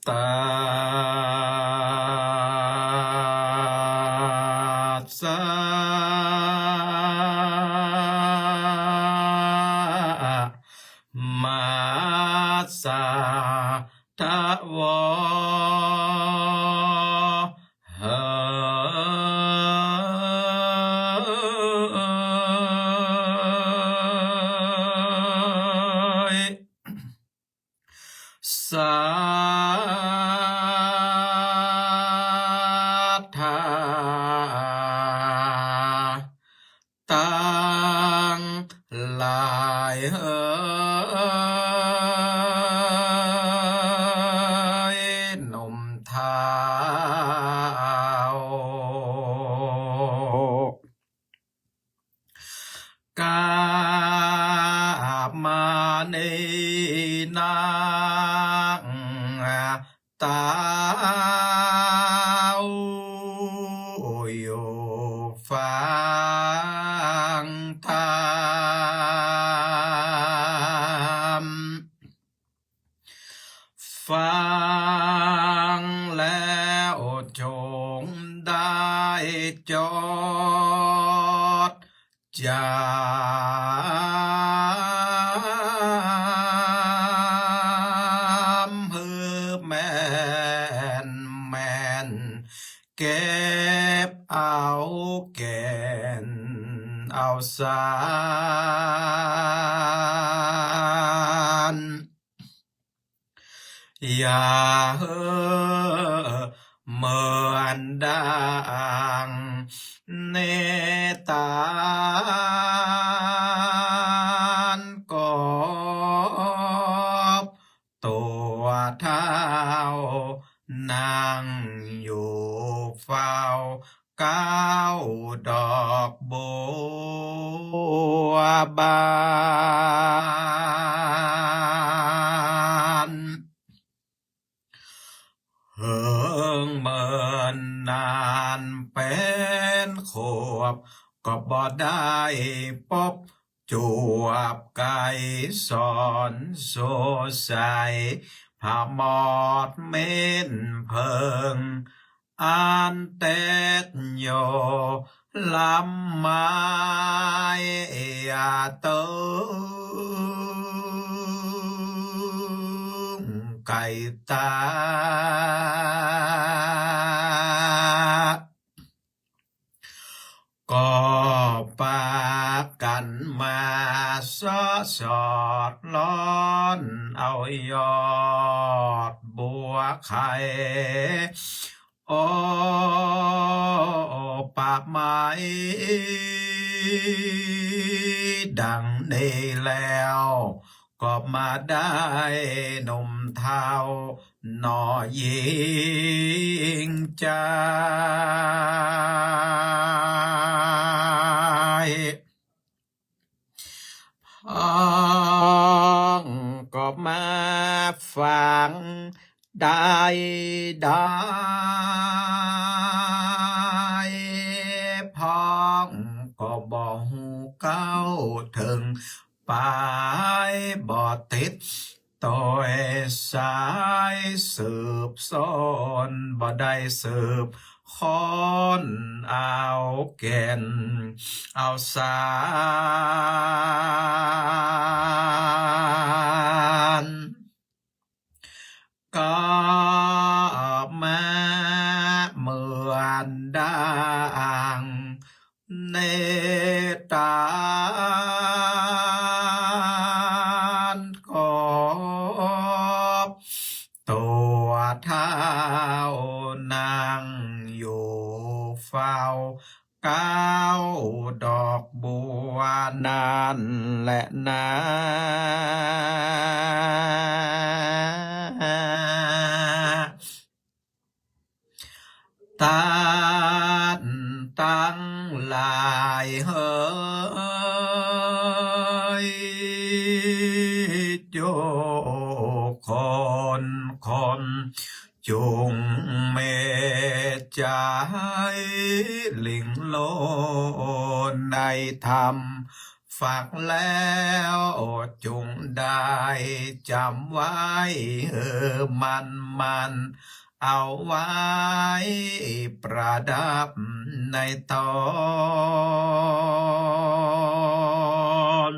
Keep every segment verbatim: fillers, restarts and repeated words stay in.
ตัสสะ มะสะ ทะวอ เหย สะทา ตังหลายเหย หนุ่มเฒ่า กามานีนาง ตาวอยู่ฟังธรรม ฟังแล้วจงได้จด จ๋ำหื้อแม่นแม่น เก็บเอาแก่นเอาสาร อย่าหื้อเหมือนดังเนตานกบ ตั๋วเฒ่านั่งอยู่เฝ้า เก๊าดอกบัวบาน เหิงเมินนานเป๋นขวบ ก็บ่ได้ปบ จวบไกรสอนสู่ใส ผะหมอดเม้นเผิง อันเต็ดอยู่ลำไม้ อย่าตึงไก่ตา ก็ปากั๋นมาเซาะสอดร้อนเอายอดบัวไข่ โอ้ ปะไม้ ดังนี้แล้ว ก็มาได้หนุ่มเฒ่า หน่อหญิงชาย พ่องก็มาฟังได้ได้ พ่องก็บ่ฮู้เก๊าเถิง ไปบ่ติด โตยสายสืบสน บ่ได้สืบค้นเอาแก่นเอาสาร ก็มาเหมือนดังเนตานกบ ตั๋วเฒ่านั่งอยู่เฝ้า เก๊าดอกบัวนั้นแหละนา ต้านตังหลายเหย จุคนคน จุ่งเมตใจ๋ ลิ่งโลในธรรม ฝากแล้วจุ่งได้จ๋ำไว้หื้อมั่นๆ เอาไว้ประดับในต๋อน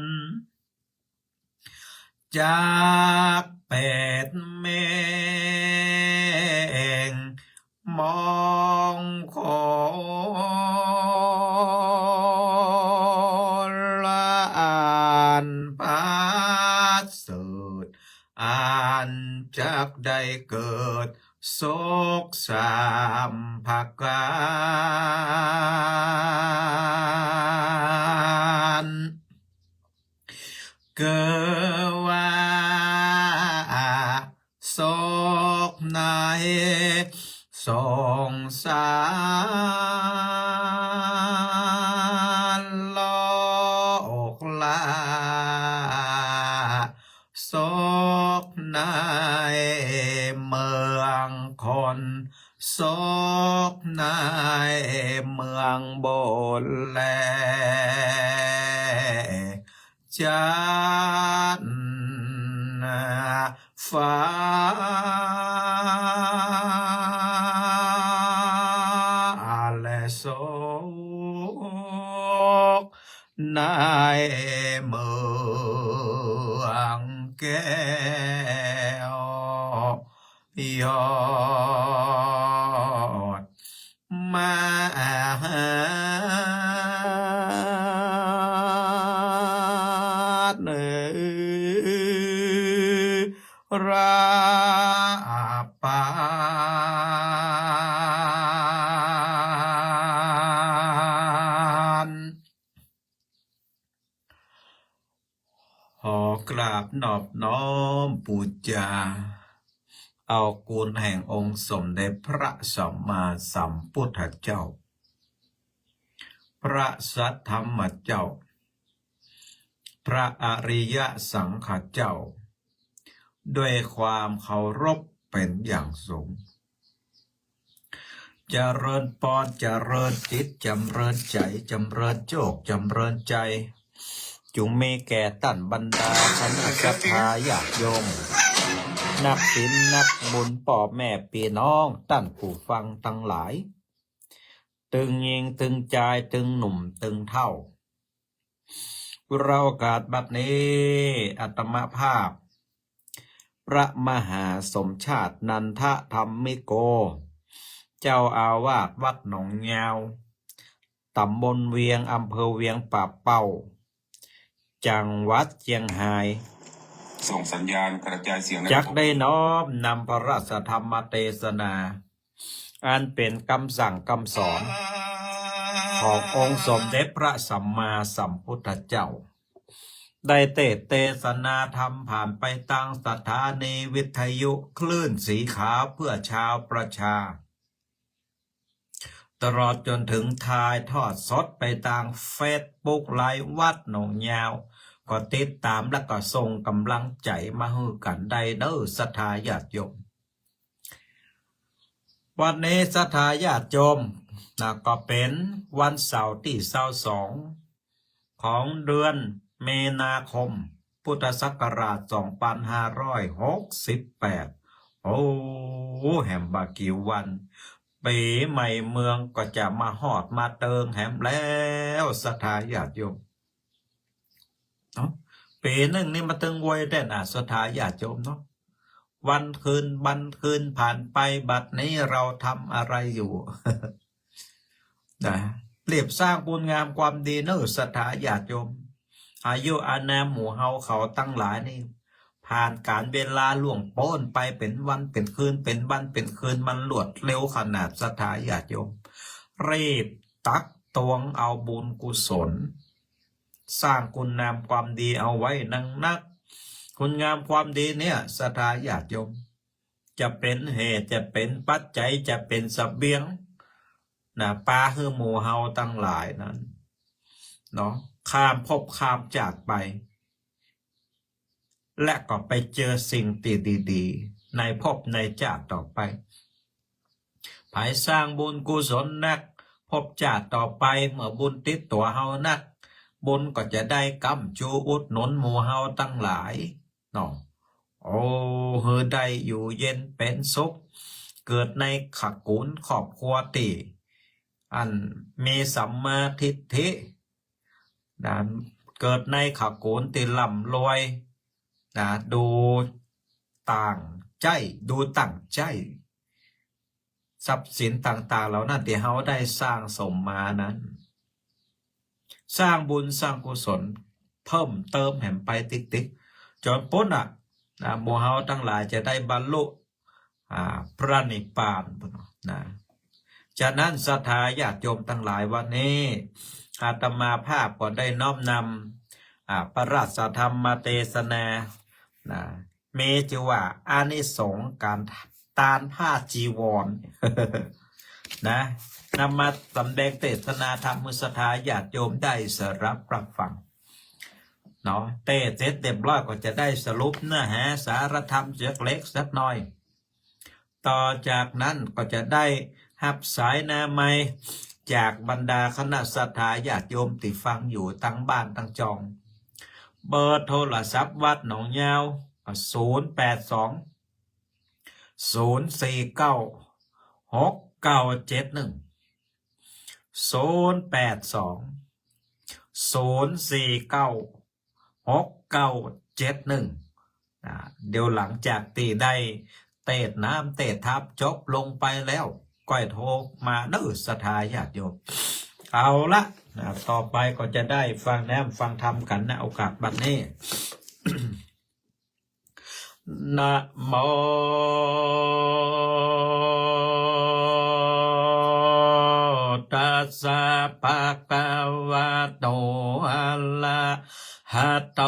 จักเป๋นเม็งมงคลอันประเสริฐ อันจักได้เกิดสุขสามประก๋าน คือว่าสุขในสงสารโลกลา สุขในเมืองคน สุขในเมืองบนแล จันทร์ฟ้า และสุขในเมืองแก้ว ยอดมหาด เออ ราปาน ขอกราบนอบน้อมปู๋จา เอาคุณแห่งองค์สมเด็จพระสัมมาสัมพุทธเจ้า พระสัทธรรมเจ้า พระอริยสังฆเจ้า ด้วยความเคารพเป๋นอย่างสูง จำเริญปอน จำเริญจิต จำเริญใจ๋ จำเริญโจค จำเริญใจ๋ จุ่งมีแก่ต้านบรรดาคณะศรัทธาญาติโยม นักศีลนักบุญ ป้อแม่ปี้น้อง ต้านผู้ฟังตังหลาย ตึงญิงตึงจาย ตึงหนุ่มตึงเฒ่า ณ โอกาสบัดนี้ อาตมาภาพ พระมหาสมชาติ นันทธรรมิโก เจ้าอาวาสวัดหนองยาว ต๋ำบลเวียง อำเภอเวียงป่าเป้า จังหวัดเจียงฮาย ส่งสัญญาณกระจายเสียงใน จักได้น้อมนำพระราชธรรมเตสนา อันเป๋นกำสั่งกำสอน ขององค์สมเด็จพระสัมมาสัมพุทธเจ้า ได้เตสน์เตสนาธรรมผ่านไปตางสถานีวิทยุคลื่นสีขาวเพื่อชาวประชา ตลอดจ๋นเถิงถ่ายทอดสดไปตางเฟซบุ๊กไลฟ์วัดหนองยาว ก็ติดต๋ามแล้วก็ส่งก๋ำลังใจ๋มาหื้อกั๋นได้เน่อศรัทธาญาติโยม วันนี้ศรัทธาญาติโยมนะ ก็เป๋นวันเสาร์ตี้ซาวสอง ของเดือนมีนาคม พุทธศักราชสองปันห้าร้อยหกสิบแปด โอ้ แหมบ่กี่วัน ปี๋ใหม่เมืองก็จะมาฮอดมาเติงแหมแล้ว ศรัทธาญาติโยม เนาะ ปี๋นึ่งนี่มาเติงไวแต๊น่ะ ศรัทธาญาติโยมเนาะ วันคืน วันคืนผ่านไป บัดนี้เราทำอะไรอยู่ นะ รีบสร้างบุญงามความดีเน่อศรัทธาญาติโยม อายุอาแนมหมู่เฮาเขาตังหลายนี่ ผ่านก๋าลเวลาล่วงป๊นไปเป๋นวันเป๋นคืน เป๋นวันเป๋นคืน มันรวดเร็วขนาด ศรัทธาญาติโยม รีบตักตวงเอาบุญกุศล สร้างคุณงามความดีเอาไว้นักๆ คุณงามความดีเนี่ย ศรัทธาญาติโยม จะเป๋นเหตุ จะเป๋นปัจจัย จะเป๋นเสบียง นะ ปาหื้อหมู่เฮาตังหลายนั้น เนาะ ข้ามภพข้ามจาติไป และก็ไปเจอสิ่งตี้ดีๆ ในภพในจาติต่อไป ใผสร้างบุญกุศลนัก ภพจาติต่อไปเมื่อบุญติดตั๋วเฮานัก บุญก็จะได้ก้ำจูอุดหนุนหมู่เฮาตังหลายเนาะ โอ้ หื้อได้อยู่เย็นเป๋นสุข เกิดในขกูลครอบครัวตี้ อันมีสัมมาทิฏฐิ นะ เกิดในขกูลตี้ร่ำรวย นะ ดูตั้งใจ๊ ดูตั้งใจ๊ ทรัพย์สินต่างๆ เหล่านั้นตี้เฮาได้สร้างสมมานั้น สร้างบุญสร้างกุศลเพิ่มเติมแหมไปติ๊กๆ จ๋นปุ้นอะ นะ หมู่เฮาตังหลายจะได้บรรลุ อ่า พระนิพพานปุ้นเนาะ นะ ฉะนั้นศรัทธาญาติโยมตังหลาย วันนี้อาตมาภาพก็ได้น้อมนำ อ่า พระราชธรรมเตสนา นะ มีจื้อว่าอานิสงส์ก๋านตานผ้าจีวร นะ นำมาสำแดงเตสนาธรรมหื้อศรัทธาญาติโยมได้สดับรับฟัง เนาะ เตสเสร็จเรียบร้อยก็จะได้สรุปเนื้อหาสาระธรรมสักเล็กสักน้อย ต่อจากนั้นก็จะได้ฮับสายหน้าไมค์จากบรรดาคณะศรัทธาญาติโยมตี้ฟังอยู่ตังบ้านตังจอง เบอร์โทรศัพท์วัดหนองยาว ศูนย์แปดสอง ศูนย์สี่เก้า หกเก้าเจ็ดหนึ่ง ศูนย์แปดสอง ศูนย์สี่เก้า หกเก้าเจ็ดหนึ่ง นะ เดี๋ยวหลังจากตี้ได้เตสน้ำเตสธรรมจบลงไปแล้ว ก้อยโทรมาเน้อศรัทธาญาติโยม เอาละ นะ ต่อไปก็จะได้ฟังน้ำฟังธรรมกั๋นนะ โอกาสบัดนี้ นะโมตัสสะ ภะคะวะโต อะระหะโต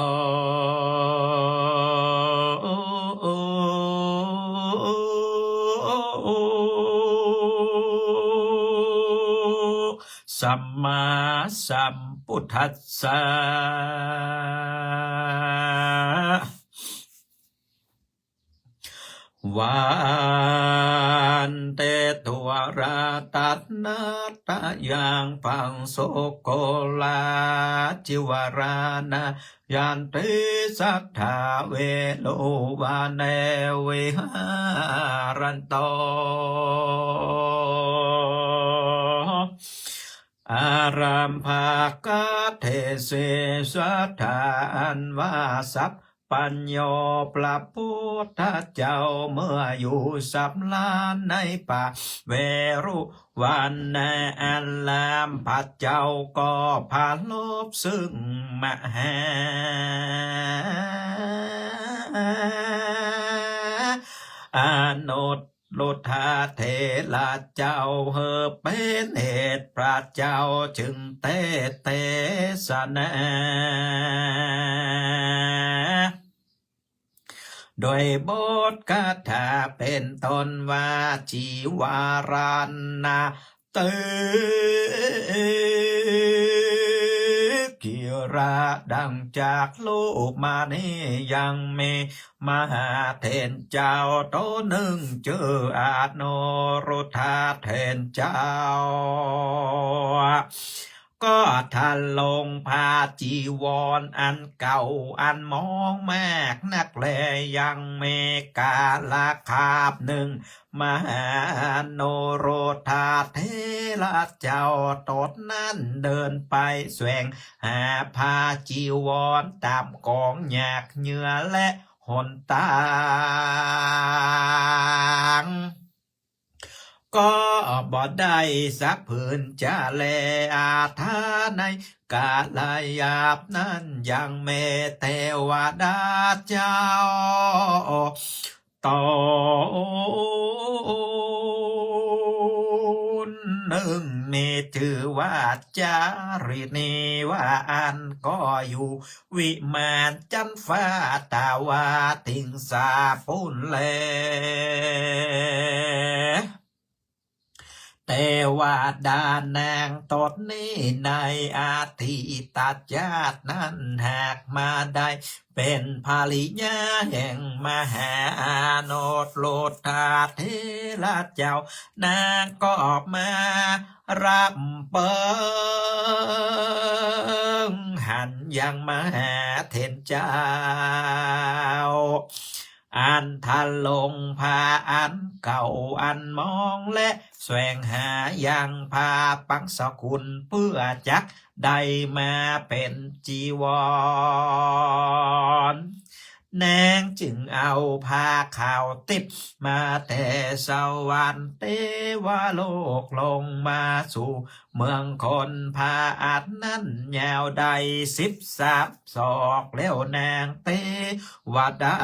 สัมมาสัมพุทธัสสะ วันเต ตุระตัตนะ ตะยัง ปัง สุโก รา จิวารา นายันติ สัตถา เวรุวะเน วิหารันโต อารัมภะกะเทสิ ศรัทธาอันว่าสัพพัญญู พระพุทธเจ้าเมื่ออยู่สำราญในป่าเวรุวันนาอาราม พระเจ้าก็ปรารภซึ่งมหา อนุ รุทธะเถระเจ้า หื้อเป๋นเหตุพระเจ้าจึงเตสเตสนา โดยบทคาถาเป๋นต้นว่า จีวารานา ติ กิรา ดังจากรูปมานี้ยังมีมหาเถรเจ้าต๋นนึ่งจื้ออนุรุทธะเถรเจ้า ก็ทรงผ้าจีวรอันเก่าอันหมองมากนักแล ยังมีกาละคาบนึ่ง มหาอนุรุทธะเถระเจ้าต๋นนั้นเดินไปแสวงหาผ้าจีวรต๋ามก๋องหยากเหยื่อและหนตาง ก็บ่ได้สักผืนจะแล อาถาในกาละยาบนั้นยังมีเตวดาเจ้า ต๋นนึ่งมีจื้อว่าจาริณี ว่าอั้นก็อยู่วิมานจั๊นฟ้าตะวาติงสาปู้นแล ต วดานางต๋นนี้ในอดีตจาตินั้นหากมาได้ เป๋นภริยาแห่งมหาอนุรุทธเถระเจ้า นางก็มารับเปิงหันยังมหาเถรเจ้า อันทรงผ้าอันเก่าอันมอง และแสวงหายังผ้าปังสกุล เปื้อจัก ได้มาเป๋นจีวร นางจึงเอาผ้าขาวติ๊บมาแต่สวรรค์เตวโลกลงมาสู่เมืองคน ผ้าอันนั้นยาวได้สิบสามศอก แล้วนางเตวดา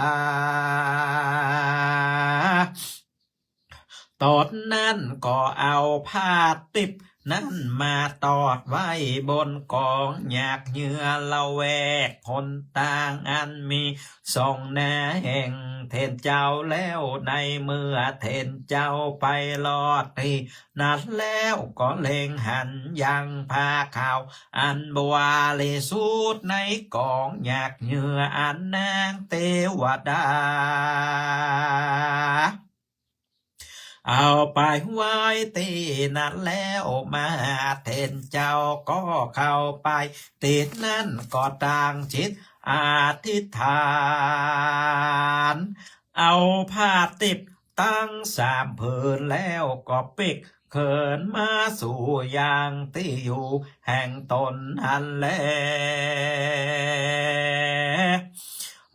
ต๋นนั้นก็เอาผ้าติ๊บนั้นมาตอดไว้บนก๋องหยากเหยื่อละแวกหนตางอันมีส่องหน้าแห่งเถรเจ้าแล้ว ในเมื่อเถรเจ้าไปรอดตี้นั้นแล้ว ก็เล็งหันยังผ้าขาวอันบริสุทธิ์ในก๋องหยากเหยื่ออันนางเตวดา เอาไปไว้ตี้นั้นแล้ว มหาเถรเจ้าก็เข้าไปตี้นั้น ก็ตั้งจิตอธิษฐาน เอาผ้าติ๊บตังสามผืน แล้วก็ปิ๊กเขินมาสู่ยังตี้อยู่แห่งต๋นนั้นแล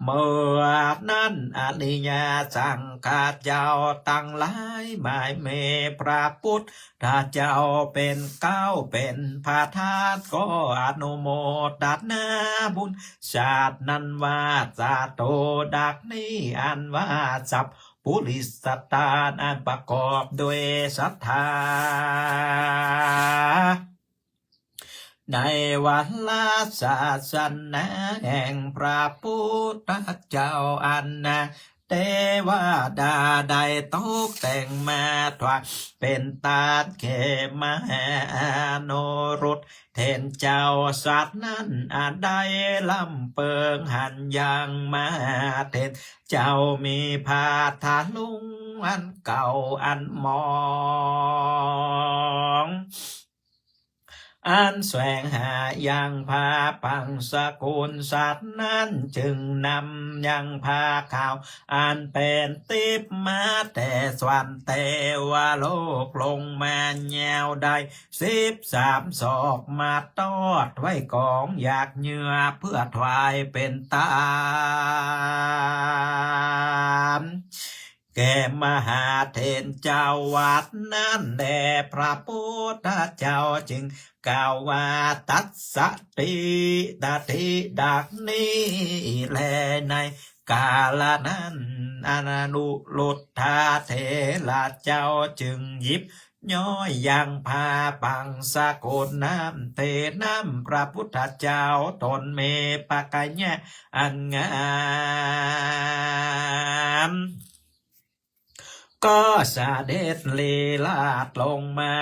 เมื่อนั้นอริยสังฆะเจ้าตังหลาย หมายเมตตาพระพุทธเจ้าเป๋นเก๊าเป๋นประธาน ก็อนุโมทนาบุญชาตินั้นว่า สาธุ ดังนี้ อันว่าสัพปุริสต้านอันประกอบด้วยศรัทธา ในวรศาสนาแห่งพระพุทธเจ้าอันนางเตวดาได้ตกแต่งมาถวายเป๋นตานแก่มหาอนุรุทธเถรเจ้า สัตว์นั้นอันได้ลำเปิงหันยังมหาเถรเจ้ามีผ้าทะลุงอันเก่าอันมอง อันแสวงหายังผ้าปังสกุล สัตว์นั้นจึงนำยังผ้าขาวอันเป๋นติ๊บมาแต่สวรรค์เตวโลกลงมายาวได้สิบสามศอก มาตอดไว้ก๋องหยากเหยื่อเปื้อถวายเป๋นตาน แก่มหาเถรเจ้า บัดนั้นแล พระพุทธเจ้าจึงกล่าวว่า ตัสสะติตาทิ ดังนี้แล ในกาละนั้น อนุรุทธเถระเจ้าจึงหยิบย้อยยังผ้าปังสกุลนั้น เตรียมพระพุทธเจ้าต๋นมีพระกัญญะอันงาม ก็เสด็จลีลาดลงมา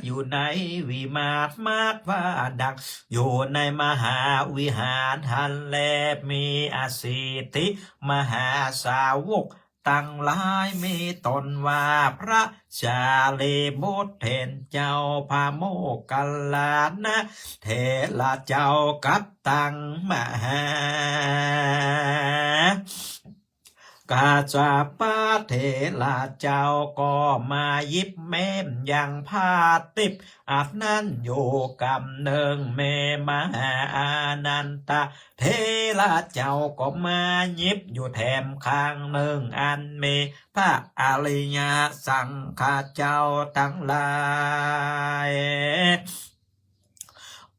อยู่ในวิมานมาดว่าดัง อยู่ในมหาวิหารหั้นแล มีอสิทธิมหาสาวกตังหลาย มีต๋นว่าพระสารีบุตรเถรเจ้า พระโมคคัลลานะเถระเจ้า กับตังมหา กัสสปะเถระเจ้าก็มาหยิบแม้มยังผ้าติ๊บอันนั้นอยู่กำนึ่ง แม้มหาอานันทะเถระเจ้าก็มาหยิบอยู่แถมข้างนึ่ง อันมีพระอริยสังฆะเจ้าตังหลาย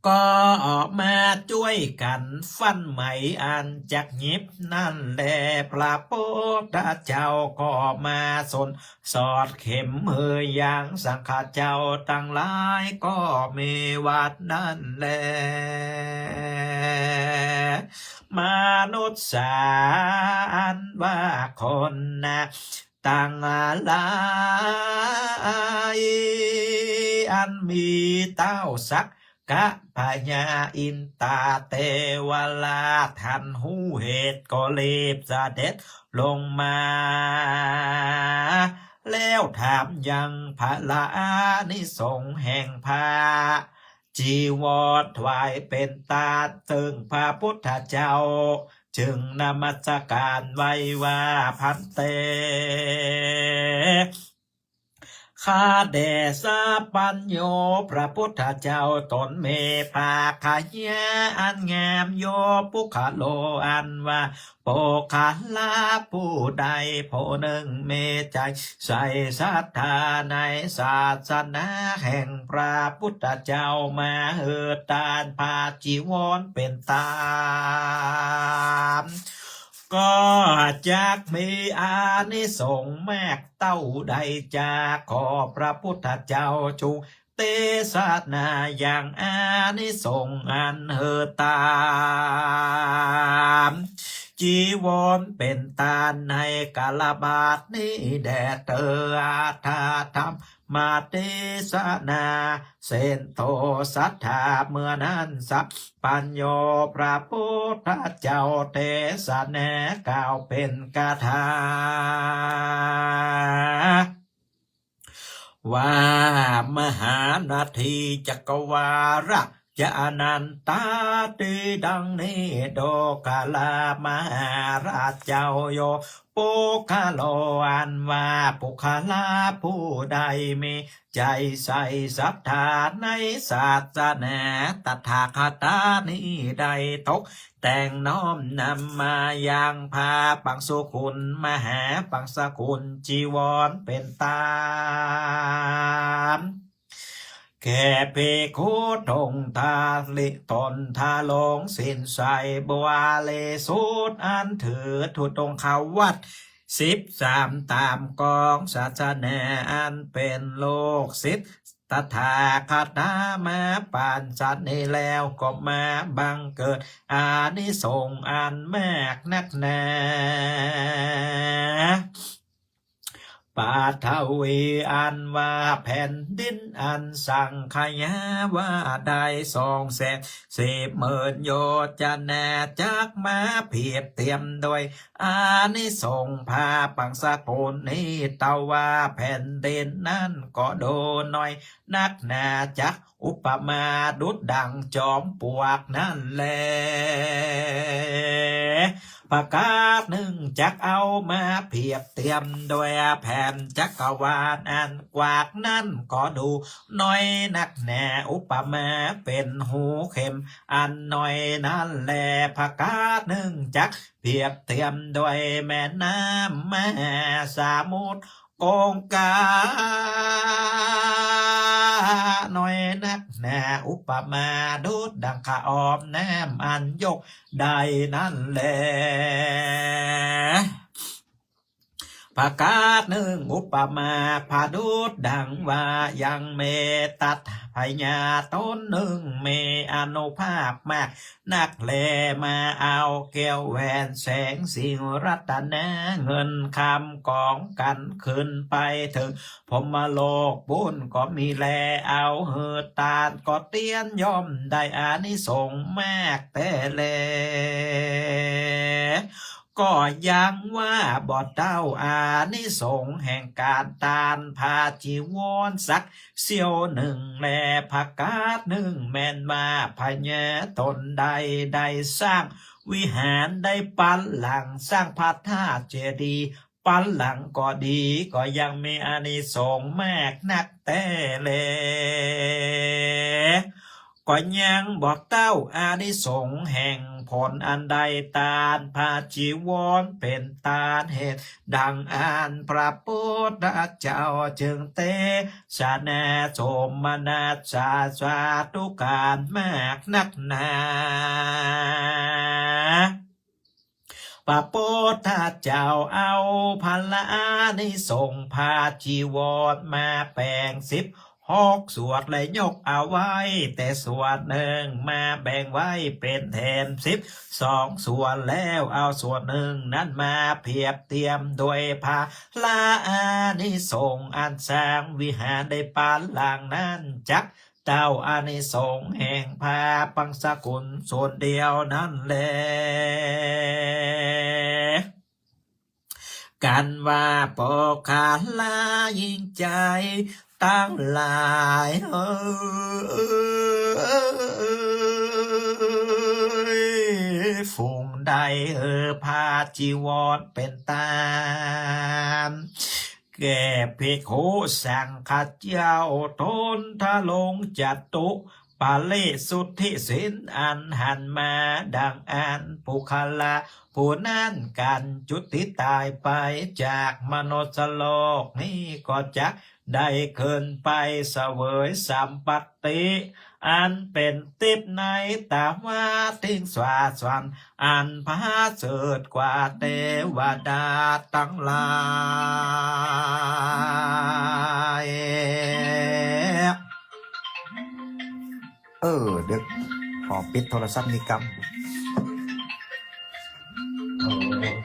ก็ออกมาจ้วยกั๋นฟั่นไหมอันจักหยิบนั้นแล พระพุทธเจ้าก็มาสนสอดเข็มหื้อยังสังฆะเจ้าตังหลาย ก็มีบัดนั้นแล มนุษย์สาอันว่าคนนะตังหลาย นั้นมีเต๊าสักกะพญาอินตาเตวราชหันฮู้เหตุก็รีบเสด็จลงมา แล้วถามยังพระอานิสงส์แห่งพระจีวรถวายเป๋นตาน ซึ่งพระพุทธเจ้าจึงนมัสการไหว้ว่า ภันเต ข้าแต่สัพพัญญูพระพุทธเจ้า ต๋นมีพระคาถาอันงามอยู่ ปุคคโล อันว่า ปุคคละผู้ใดผู้นึ่งมีใจ๋ใส่ศรัทธาในศาสนาแห่งพระพุทธเจ้า มาหื้อตานผ้าจีวรเป๋นตาน ก็จักมีอานิสงส์มากเต้าใด จะขอพระพุทธเจ้าจุงเตสนายังอานิสงส์อันหื้อตานจีวรเป๋นตานในกาลบาทนี้แด่เตอ อัตถะธรรมเตสนา เสนโต สัตถา เมื่อนั้นสัพพัญญูพระพุทธเจ้าเตสนากล่าวเป๋นคาถา ว่ามหานาทีจักรวาละจะอนันตา ตี้ดังนี้ ดูกราชมหาราชเจ้าโย ปุคคโล อันว่าปุคคละผู้ใดมีใจ๋ใส่ศรัทธาในศาสนาตถาคตานี้ ได้ตกแต่งน้อมนำมายังผ้าปังสุกุล มหาปังสุกุลจีวรเป๋นตาน แก่ภิกขุสงฆ์ทาริตนทาลงศีลใสบริสุทธิ์ อันถือธุดงควัตรสิบสาม ต๋ามกองศาสนา อันเป๋นลูกศิษย์ตถาคตามาปานสันนี้แล้ว ก็มาบังเกิดอานิสงส์อันมากนักหนา ปฐวี อันว่าแผ่นดินอันสังขยาว่าได้สองแสนสิบหมื่นโยชนา จักมาเปรียบเตียมโดยอานิสงส์ผ้าปังสุกุลนี้ เต้าว่าแผ่นดินนั้นก็ดูน้อยนักหนา จัก อุปมาดุจดังจอมปลวกนั้นแล ประการนึ่งจักเอามาเปรียบเตียมโดยแผ่นจักรวาลอันกว้างนั้นก็ดูน้อยนักหนา อุปมาเป๋นฮูเข็มอันน้อยนั้นแล ประการนึ่งจักเปรียบเตียมโดยแม่น้ำมหาสมุทร กงกาน้อยนักหนา อุปมาดุจดังคะออมน้ำอันยกได้นั้นแล ประการนึ่งอุปมาประดุจดังว่ายังมีตั๊ดพญาต๋นนึ่งมีอานุภาพมาก นักแล มาเอาแก้วแหวนแสงสีรัตนาเงินคำกองกั๋นขึ้นไปเถิงพรหมโลกปู้นก็มีแล เอาหื้อตานก็เตียนย่อมได้อานิสงส์มากแต๊แล ก็ยังว่าบ่เต้าอานิสงส์แห่งก๋านตานผ้าจีวรสัก เสี้ยวนึ่งแล ประการนึ่งแม่นว่าพญาต๋นใดได้สร้างวิหาร ได้ปันหลังสร้างพระธาตุเจดีย์ ปันหลังก็ดี ก็ยังมีอานิสงส์มากนักแต๊แล ก็ยังบ่เต้าอานิสงส์แห่งผลอันได้ตานผ้าจีวรเป๋นตานเหตุ ดังอั้นพระพุทธเจ้าจึงเตสนาสมนัสสาสาธุการมากนักหนา พระพุทธเจ้าเอาพระอานิสงส์ผ้าจีวรมาแป๋งสิบ หกส่วนและยกเอาไว้แต่ส่วนนึ่งมาแบ่งไว้เป๋นแถมสิบสองส่วน แล้วเอาส่วนนึ่งนั้นมาเปรียบเทียมด้วยผละอานิสงส์อันสร้างวิหารได้ปานหลังนั้นจัก เต้าอานิสงส์แห่งผาปังสกุลส่วนเดียวนั้นแล กันว่าปกคละหญิงใจ๋ตังหลายเอ๋ย ฝูงใดเออผ้าจีวรเป๋นตาน แก่ภิกขุสังฆะเจ้า ตนทรงจตุปาริสุทธิศีลอันหันมาดังอั้น ปุคคละผู้นั้นกันจุติต๋ายไปจากมนุสสโลกนี้ก็จักได้ขึ้นไปเสวยสัมปัตติ อันเป๋นติ๊บในตาวาติงสาสวรรค์อันผาเสริฐกว่าเตวดาตังหลาย เออ เดี๋ยวขอปิดโทรศัพท์นี้ก่อน เออ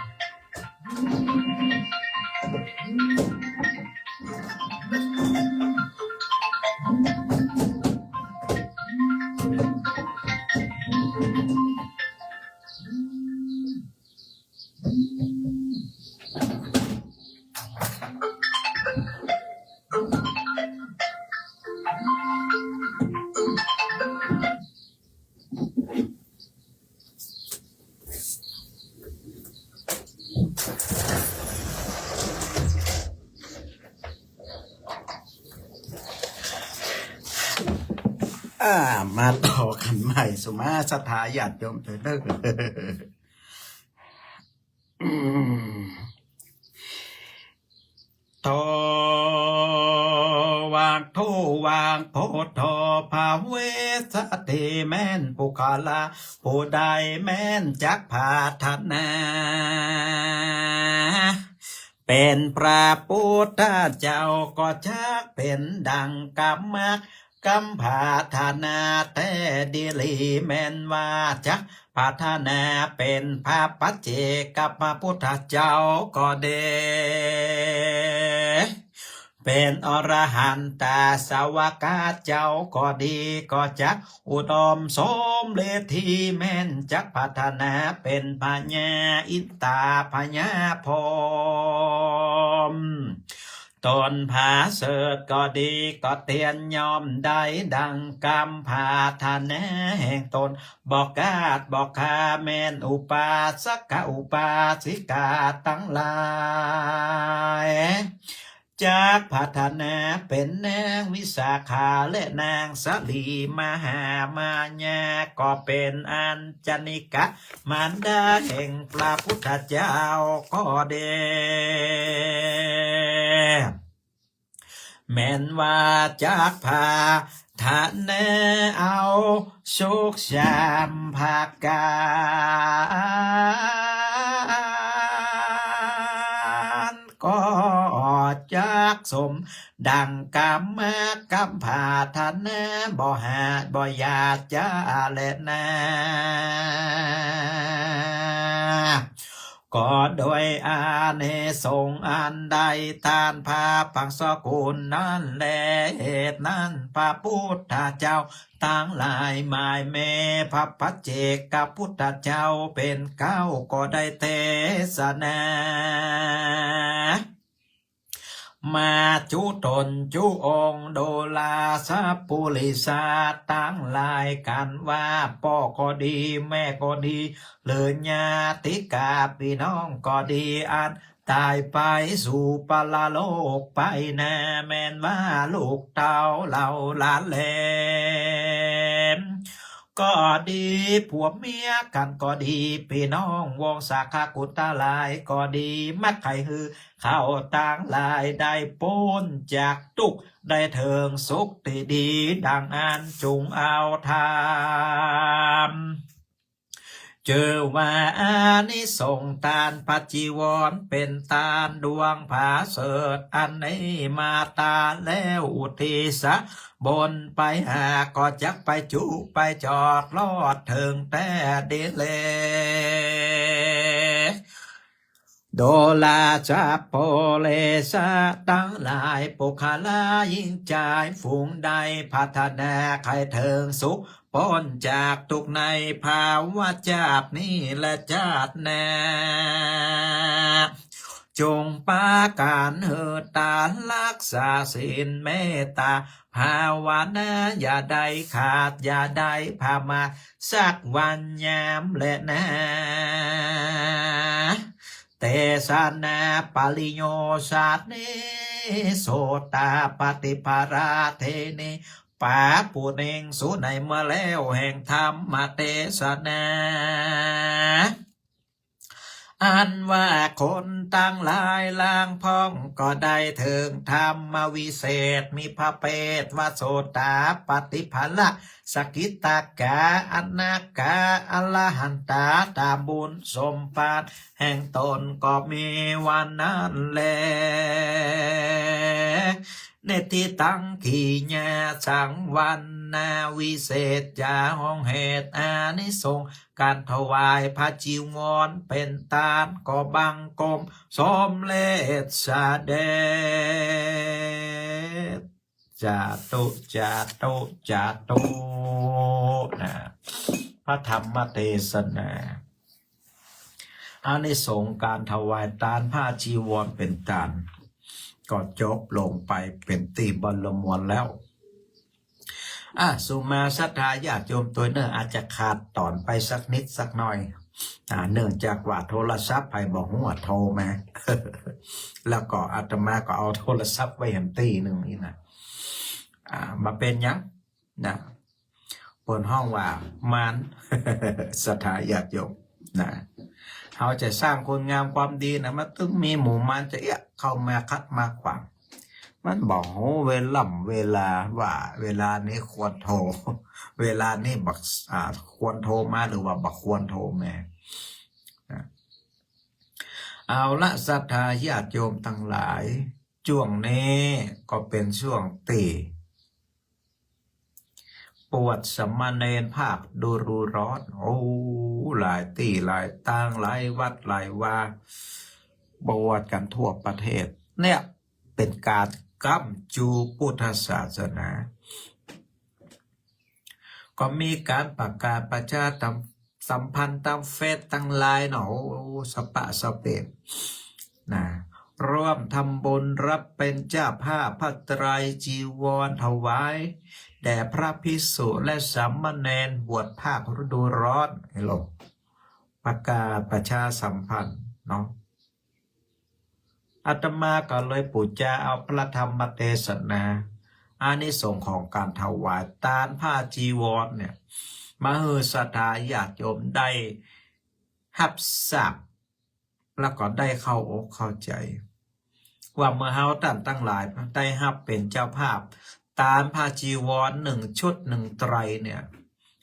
อ่า มาต่อกั๋นใหม่ สุมาศรัทธาญาติโยมเถิดเด้อ อืม โต วักโธ วักโพโธ ภเวสสะติ แม่นปุคคละผู้ใดแม่นจักผาถนา เป๋นพระปุทธเจ้าก็จักเป๋นดังกำมัก กำผาถนาแต๊ดีหลี แม่นว่าจักผาถนาเป๋นพระปัจเจกพระพุทธเจ้าก็ดี เป๋นอรหันตสาวกเจ้าก็ดี ก็จักอุดมสมฤทธิแม่นจักผาถนาเป๋นพญาอินทาพญาพรหม ต๋นผาเสริฐก็ดี ก็เตียนย่อมได้ดังกำผาถนาแห่งต๋น บ่ขาดบ่คา แม่นอุปาสกอุปาสิกาตังหลาย จักผาถนาเป๋นนางวิสาขาและนางสลีมหามายา ก็เป๋นอัญชลิกะ มารดาแห่งพระพุทธเจ้าก็ดี แม่นว่าจักผาถนาเอาสุขสามประก๋าน ก็จักสมดังกำมักกำผาถนา บ่หาดบ่อยากจะแลนา ก็โดยอานิสงส์อันได้ต้านผาปังสกุลนั้นแล เหตุนั้นพระพุทธเจ้าตังหลาย หมายแม้พระปัจเจกพุทธเจ้าเป๋นเก๊า ก็ได้เตสนา มาจุต๋นจุองค์ ดูราสปุริสาตังหลาย กันว่าป้อก็ดี แม่ก็ดี หรือญาติกาปี้น้องก็ดี อันต๋ายไปสู่ปรโลกไปนา แม่นว่าลูกเต้าเหล่าหลานแหลม ก็ดี ผัวเมียกั๋นก็ดี ปี้น้องวงศาคากุฏหลายก็ดี มักใค่หื้อเขาตังหลายได้ป๊นจากตุ๊กข์ ได้เถิงสุขตี้ดี ดังอั้นจุ่งเอาธรรม เ จื้อว่าอานิสงส์ตานผ้าจีวรเป๋นตานดวงผาเสริฐ อันนี้มาตราแล้วอุทิศบนไปหา ก็จักไปจุไปจอดรอดเถิงแต๊ดีแล โดราสัพโพเรสะตังหลาย ปุคคละญิงจายฝูงใด ปรารถนาใค่เถิงสุข ป๊นจากตุ๊กข์ในภวชาตินี้และชาติหน้า จงปากั๋นหื้อตานรักษาศีลเมตต๋าภาวนา อย่าได้ขาดอย่าได้ประมาทสักวันยามแลนา เตสะนา ปริโยชเน โสตาปัตติปราเทเน ปาปุเณงสุ ในเมื่อแล้วแห่งธรรมเตสนา อันว่าคนตังหลายลางพ่องก็ได้เถิงธรรมวิเศษ มีพระเภทว่าโสตาปัตติผละ สกิตากา อนาคา อรหันตา ต๋ามบุญสมบัติแห่งต๋นก็มีว่านั้นแล เนติตัง กิยา สังวรรณา วิเศษจา ห้องเหตุอานิสงส์ก๋านถวายผ้าจีวรเป๋นตาน ก็บังคมสมเร็จเสด็จ สาธุ สาธุ สาธุ นะ พระธรรมเตสนา อานิสงส์ก๋านถวายตานผ้าจีวรเป๋นตาน ก็จบลงไปเป๋นตี้บรรลุมวลแล้ว อ่ะ สุมาศรัทธาญาติโยมตวยเน่อ อาจจะขาดต๋อนไปสักนิดสักหน่อย อ่า เนื่องจากว่าโทรศัพท์ใผบ่ฮู้ว่าโทรมา แล้วก็อาตมาก็เอาโทรศัพท์ไว้หั้นตี้นึ่งนี่นะ อ่า บ่เป๋นหยัง นะ เปิ้นฮ้องว่ามาร ศรัทธาญาติโยม นะ เฮาจะสร้างคุณงามความดีนะ มันตึงมีหมู่มารจะเอี้ยะเข้ามาขัดมาขวาง มันบ่ฮู้เวล่ำเวลาว่าเวลานี้ควรโทร เวลานี้บ่ อ่า ควรโทรมาหรือว่าบ่ควรโทรมา นะ เอาละ ศรัทธาญาติโยมตังหลาย จ้วงนี้ก็เป๋นจ้วงตี้ บวชสามเณรภาคฤดูร้อน โอ้ หลายตี้หลายตาง หลายวัดหลายวา บวชกั๋นทั่วประเทศ เนี่ย เป๋นก๋านก้ำจูพุทธศาสนา ก็มีก๋านประกาศประชาสัมพันธ์ต๋ามเฟซต๋ามไลน์เนาะ โอ้ สะปะสะเปะ นะ ร่วมทำบุญรับเป๋นเจ้าภาพผ้าไตรจีวรถวายแด่พระภิกษุและสามเณรบวชภาคฤดูร้อน นี่โลก ประกาศประชาสัมพันธ์เนาะ อาตมาก็เลยปู๋จาเอาพระธรรมเตสนา อานิสงส์ของก๋านถวายตานผ้าจีวรเนี่ย มาหื้อศรัทธาญาติโยมได้ฮับทราบ แล้วก็ได้เข้าอกเข้าใจ๋ ว่าเมื่อเฮาต้านตังหลายได้ฮับเป๋นเจ้าภาพตานผ้าจีวรนึ่งชุดนึ่งไตรเนี่ย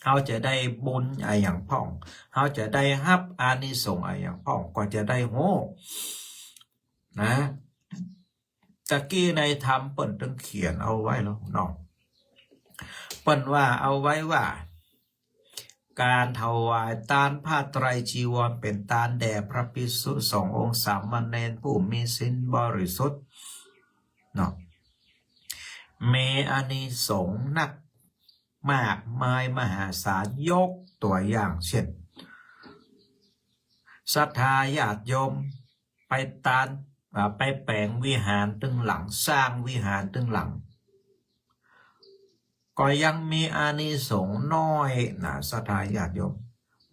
เฮาจะได้บุญอะหยังพ่อง เฮาจะได้ฮับอานิสงส์อะหยังพ่อง ก็จะได้ฮู้ นะ ตะกี้ในธรรมเปิ้นตึงเขียนเอาไว้แล้วเนาะ เปิ้นว่าเอาไว้ว่า ก๋านถวายตานผ้าไตรจีวรเป๋นตานแด่พระภิกษุสงฆ์องค์สามเณรผู้มีศีลบริสุทธิ์เนาะ มีอานิสงส์นัก มากมายมหาศาล ยกตั๋วอย่างเช่น ศรัทธาญาติโยมไปตาน อ่า ไปแป๋งวิหารตึงหลัง สร้างวิหารตึงหลัง ก็ยังมีอานิสงส์น้อยนะ ศรัทธาญาติโยม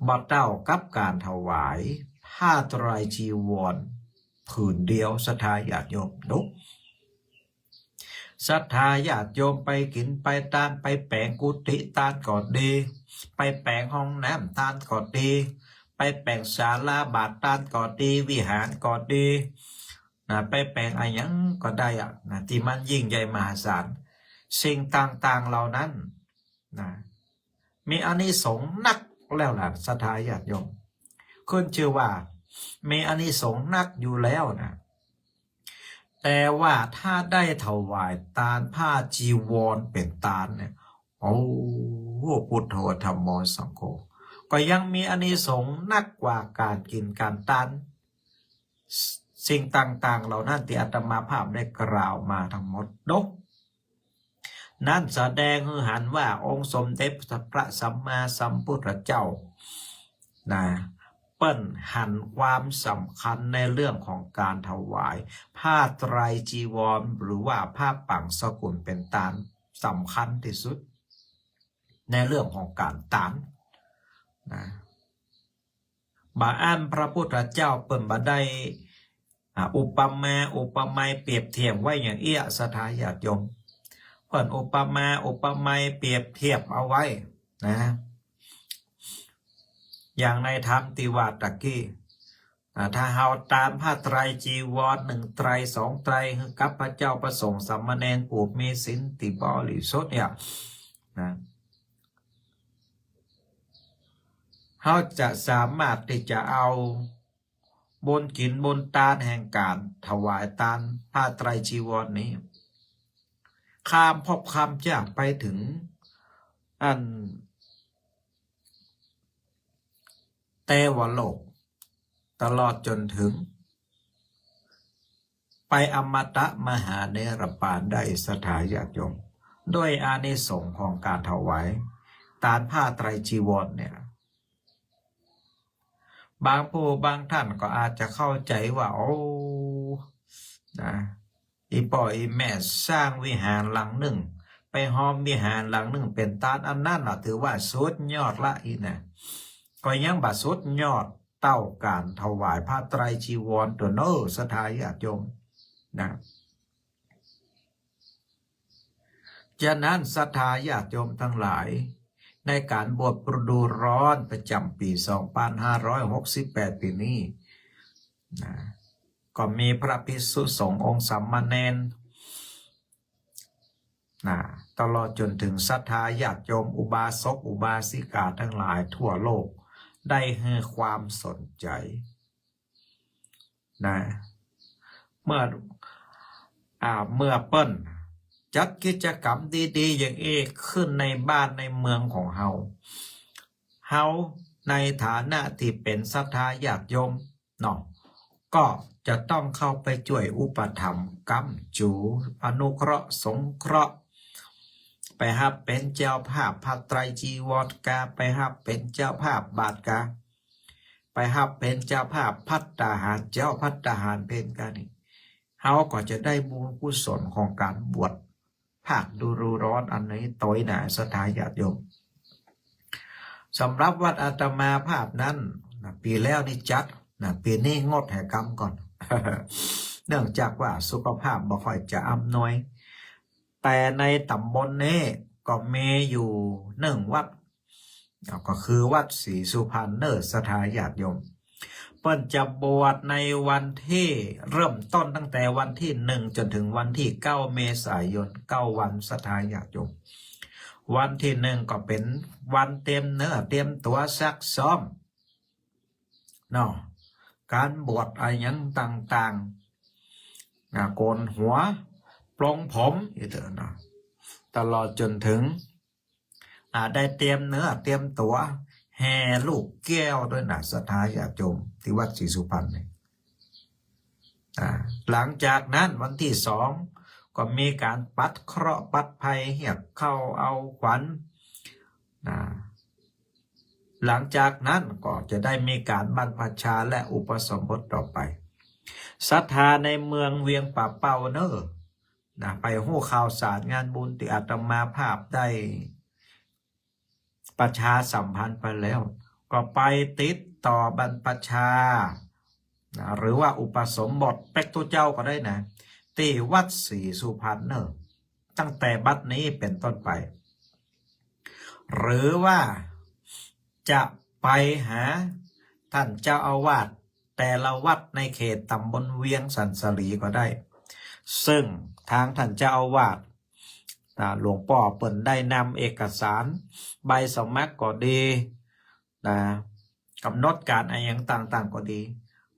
บ่เต้ากับก๋านถวายผ้าไตรจีวรผืนเดียว ศรัทธาญาติโยม ดู ศรัทธาญาติโยมไปกิ๋นไปตาน ไปแป๋งกุฏิตานก็ดี ไปแป๋งห้องน้ำตานก็ดี ไปแป๋งศาลาบาตรตานก็ดี วิหารก็ดี นะ ไปแป๋งอะหยังก็ได้อะ นะ ตี้มันยิ่งใหญ่มหาศาล สิ่งต่างๆ เหล่านั้น นะ มีอานิสงส์นักแล้วล่ะ ศรัทธาญาติโยม ขึ้นจื้อว่ามีอานิสงส์นักอยู่แล้วนะ แต่ว่าถ้าได้ถวายตานผ้าจีวรเป๋นตานเนี่ย โอ้ พุทโธ ธัมโม สังโฆ ก็ยังมีอานิสงส์นักกว่าก๋านกิ๋นก๋านตาน สิ่งต่างๆ เหล่านั้นตี้อาตมาภาพได้กล่าวมาตังหมดเนาะ นั้นแสดงหื้อหันว่าองค์สมเด็จพระสัมมาสัมพุทธเจ้านะ เปิ้นหันความสำคัญในเรื่องของก๋านถวายผ้าไตรจีวร หรือว่าผ้าปั๋งสกุลเป๋นตานสำคัญตี้สุด ในเรื่องของก๋านตานนะ บ่าอั้นพระพุทธเจ้าเปิ้นบ่ได้ อ่า อุปมาอุปไมยเปรียบเทียบไว้อย่างอี้ ศรัทธาญาติโยม เปิ้นอุปมาอุปไมยเปรียบเทียบเอาไว้นะ อย่างในธรรมตี้ว่าตะกี้ อ่า ถ้าเฮาตานผ้าไตรจีวรหนึ่งไตรสองไตร หื้อกับพระเจ้าพระสงฆ์สามเณรผู้มีศีลตี้บริสุทธิ์เนี่ยนะ เฮาจะสามารถตี้จะเอาบุญกิ๋นบุญตานแห่งก๋านถวายตานผ้าไตรจีวรนี้ ข้ามภพข้ามชาติไปเถิงอันเตวโลก ตลอดจ๋นเถิงไปอมตะมหานิรปานได้ ศรัทธาญาติโยม ด้วยอานิสงส์ของก๋านถวายตานผ้าไตรจีวรเนี่ย บางผู้บางท่านก็อาจจะเข้าใจ๋ว่า โอ้ นะ อี่ป้ออี่แม่สร้างวิหารหลังนึ่ง ไปฮอมวิหารหลังนึ่งเป๋นตาน อันนั้นน่ะถือว่าสุดยอดละอี้นะ ก็ยังบ่สุดยอดเต้าก๋านถวายผ้าไตรจีวรตั๋วเน่อ ศรัทธาญาติโยมนะ ฉะนั้นศรัทธาญาติโยมตังหลาย ในก๋านบวชฤดูร้อนประจ๋ำปี๋สองปันห้าร้อยหกสิบแปดปี๋นี้นะ ก็มีพระภิกษุสงฆ์องค์สามเณรนะ ตลอดจ๋นเถิงศรัทธาญาติโยมอุบาสกอุบาสิกาตังหลายทั่วโลก ได้หื้อความสนใจ๋ นะ เมื่อ อ่า เมื่อเปิ้นจัดกิจกรรมดีๆ อย่างอี้ขึ้นในบ้านในเมืองของเฮา เฮาในฐานะตี้เป๋นศรัทธาญาติโยมเนาะ ก็จะต้องเข้าไปจ้วยอุปถัมภ์ ก๊ำจู๋ อนุเคราะห์สงเคราะห์ ไปฮับเป๋นเจ้าภาพผ้าไตรจีวรกา ไปฮับเป๋นเจ้าภาพบาตรกา ไปฮับเป๋นเจ้าภาพภัตตาหารเจ๊า ภัตตาหารเพลกานี่ เฮาก็จะได้บุญกุศลของก๋านบวชภาคฤดูร้อนอันนี้ตวยนะ ศรัทธาญาติโยม สำหรับวัดอาตมาภาพนั้นนะ ปี๋แล้วนี่จัดนะ ปี๋นี้งดแหกรรมก่อน เนื่องจากว่าสุขภาพบ่ค่อยจะอำนวย แต่ในต๋ำบลนี้ก็มีอยู่นึ่งวัด ก็คือวัดศรีสุพรรณเน่อ ศรัทธาญาติโยม เปิ้นจะบวชในวันตี้ เริ่มต้นตั้งแต่วันตี้หนึ่งจ๋นเถิงวันตี้เก้าเมษายน เก้าวัน ศรัทธาญาติโยม วันตี้หนึ่งก็เป๋นวันเตรียมเนื้อเตรียมตั๋วซักซ้อมเนาะ ก๋านบวชอะหยังต่างๆ นะ โก๋นหัว ปลงผม อี้เต๊อะเนาะ ตลอดจ๋นเถิง อ่า ได้เตรียมเนื้อเตรียมตั๋วแห่ลูกแก้วตวยนะ ศรัทธาญาติโยม ตี้วัดศรีสุพรรณนี่ อ่า หลังจากนั้นวันตี้สองก็มีก๋านปัดเคราะห์ปัดภัย เฮียกเข้าเอาขวัญ อ่า หลังจากนั้นก็จะได้มีก๋านบรรพชาและอุปสมบทต่อไป ศรัทธาในเมืองเวียงป่าเป้าเน่อ นะ ไปฮู้ข่าวสารงานบุญตี้อาตมาภาพได้ประชาสัมพันธ์ไปแล้ว ก็ไปติดต่อบรรพชา นะ หรือว่าอุปสมบทเป๊กตุ๊เจ้าก็ได้นะ ตี้วัดศรีสุพรรณเน่อ ตั้งแต่บัดนี้เป๋นต้นไป หรือว่าจะไปหาต้านเจ้าอาวาสแต่ละวัดในเขตต๋ำบลเวียงสันสาลีก็ได้ ซึ่งตางต้านเจ้าอาวาส นะ หลวงป้อเปิ้นได้นำเอกสารใบสมัครก็ดี นะ กำหนดก๋านอะหยังต่างๆ ก็ดี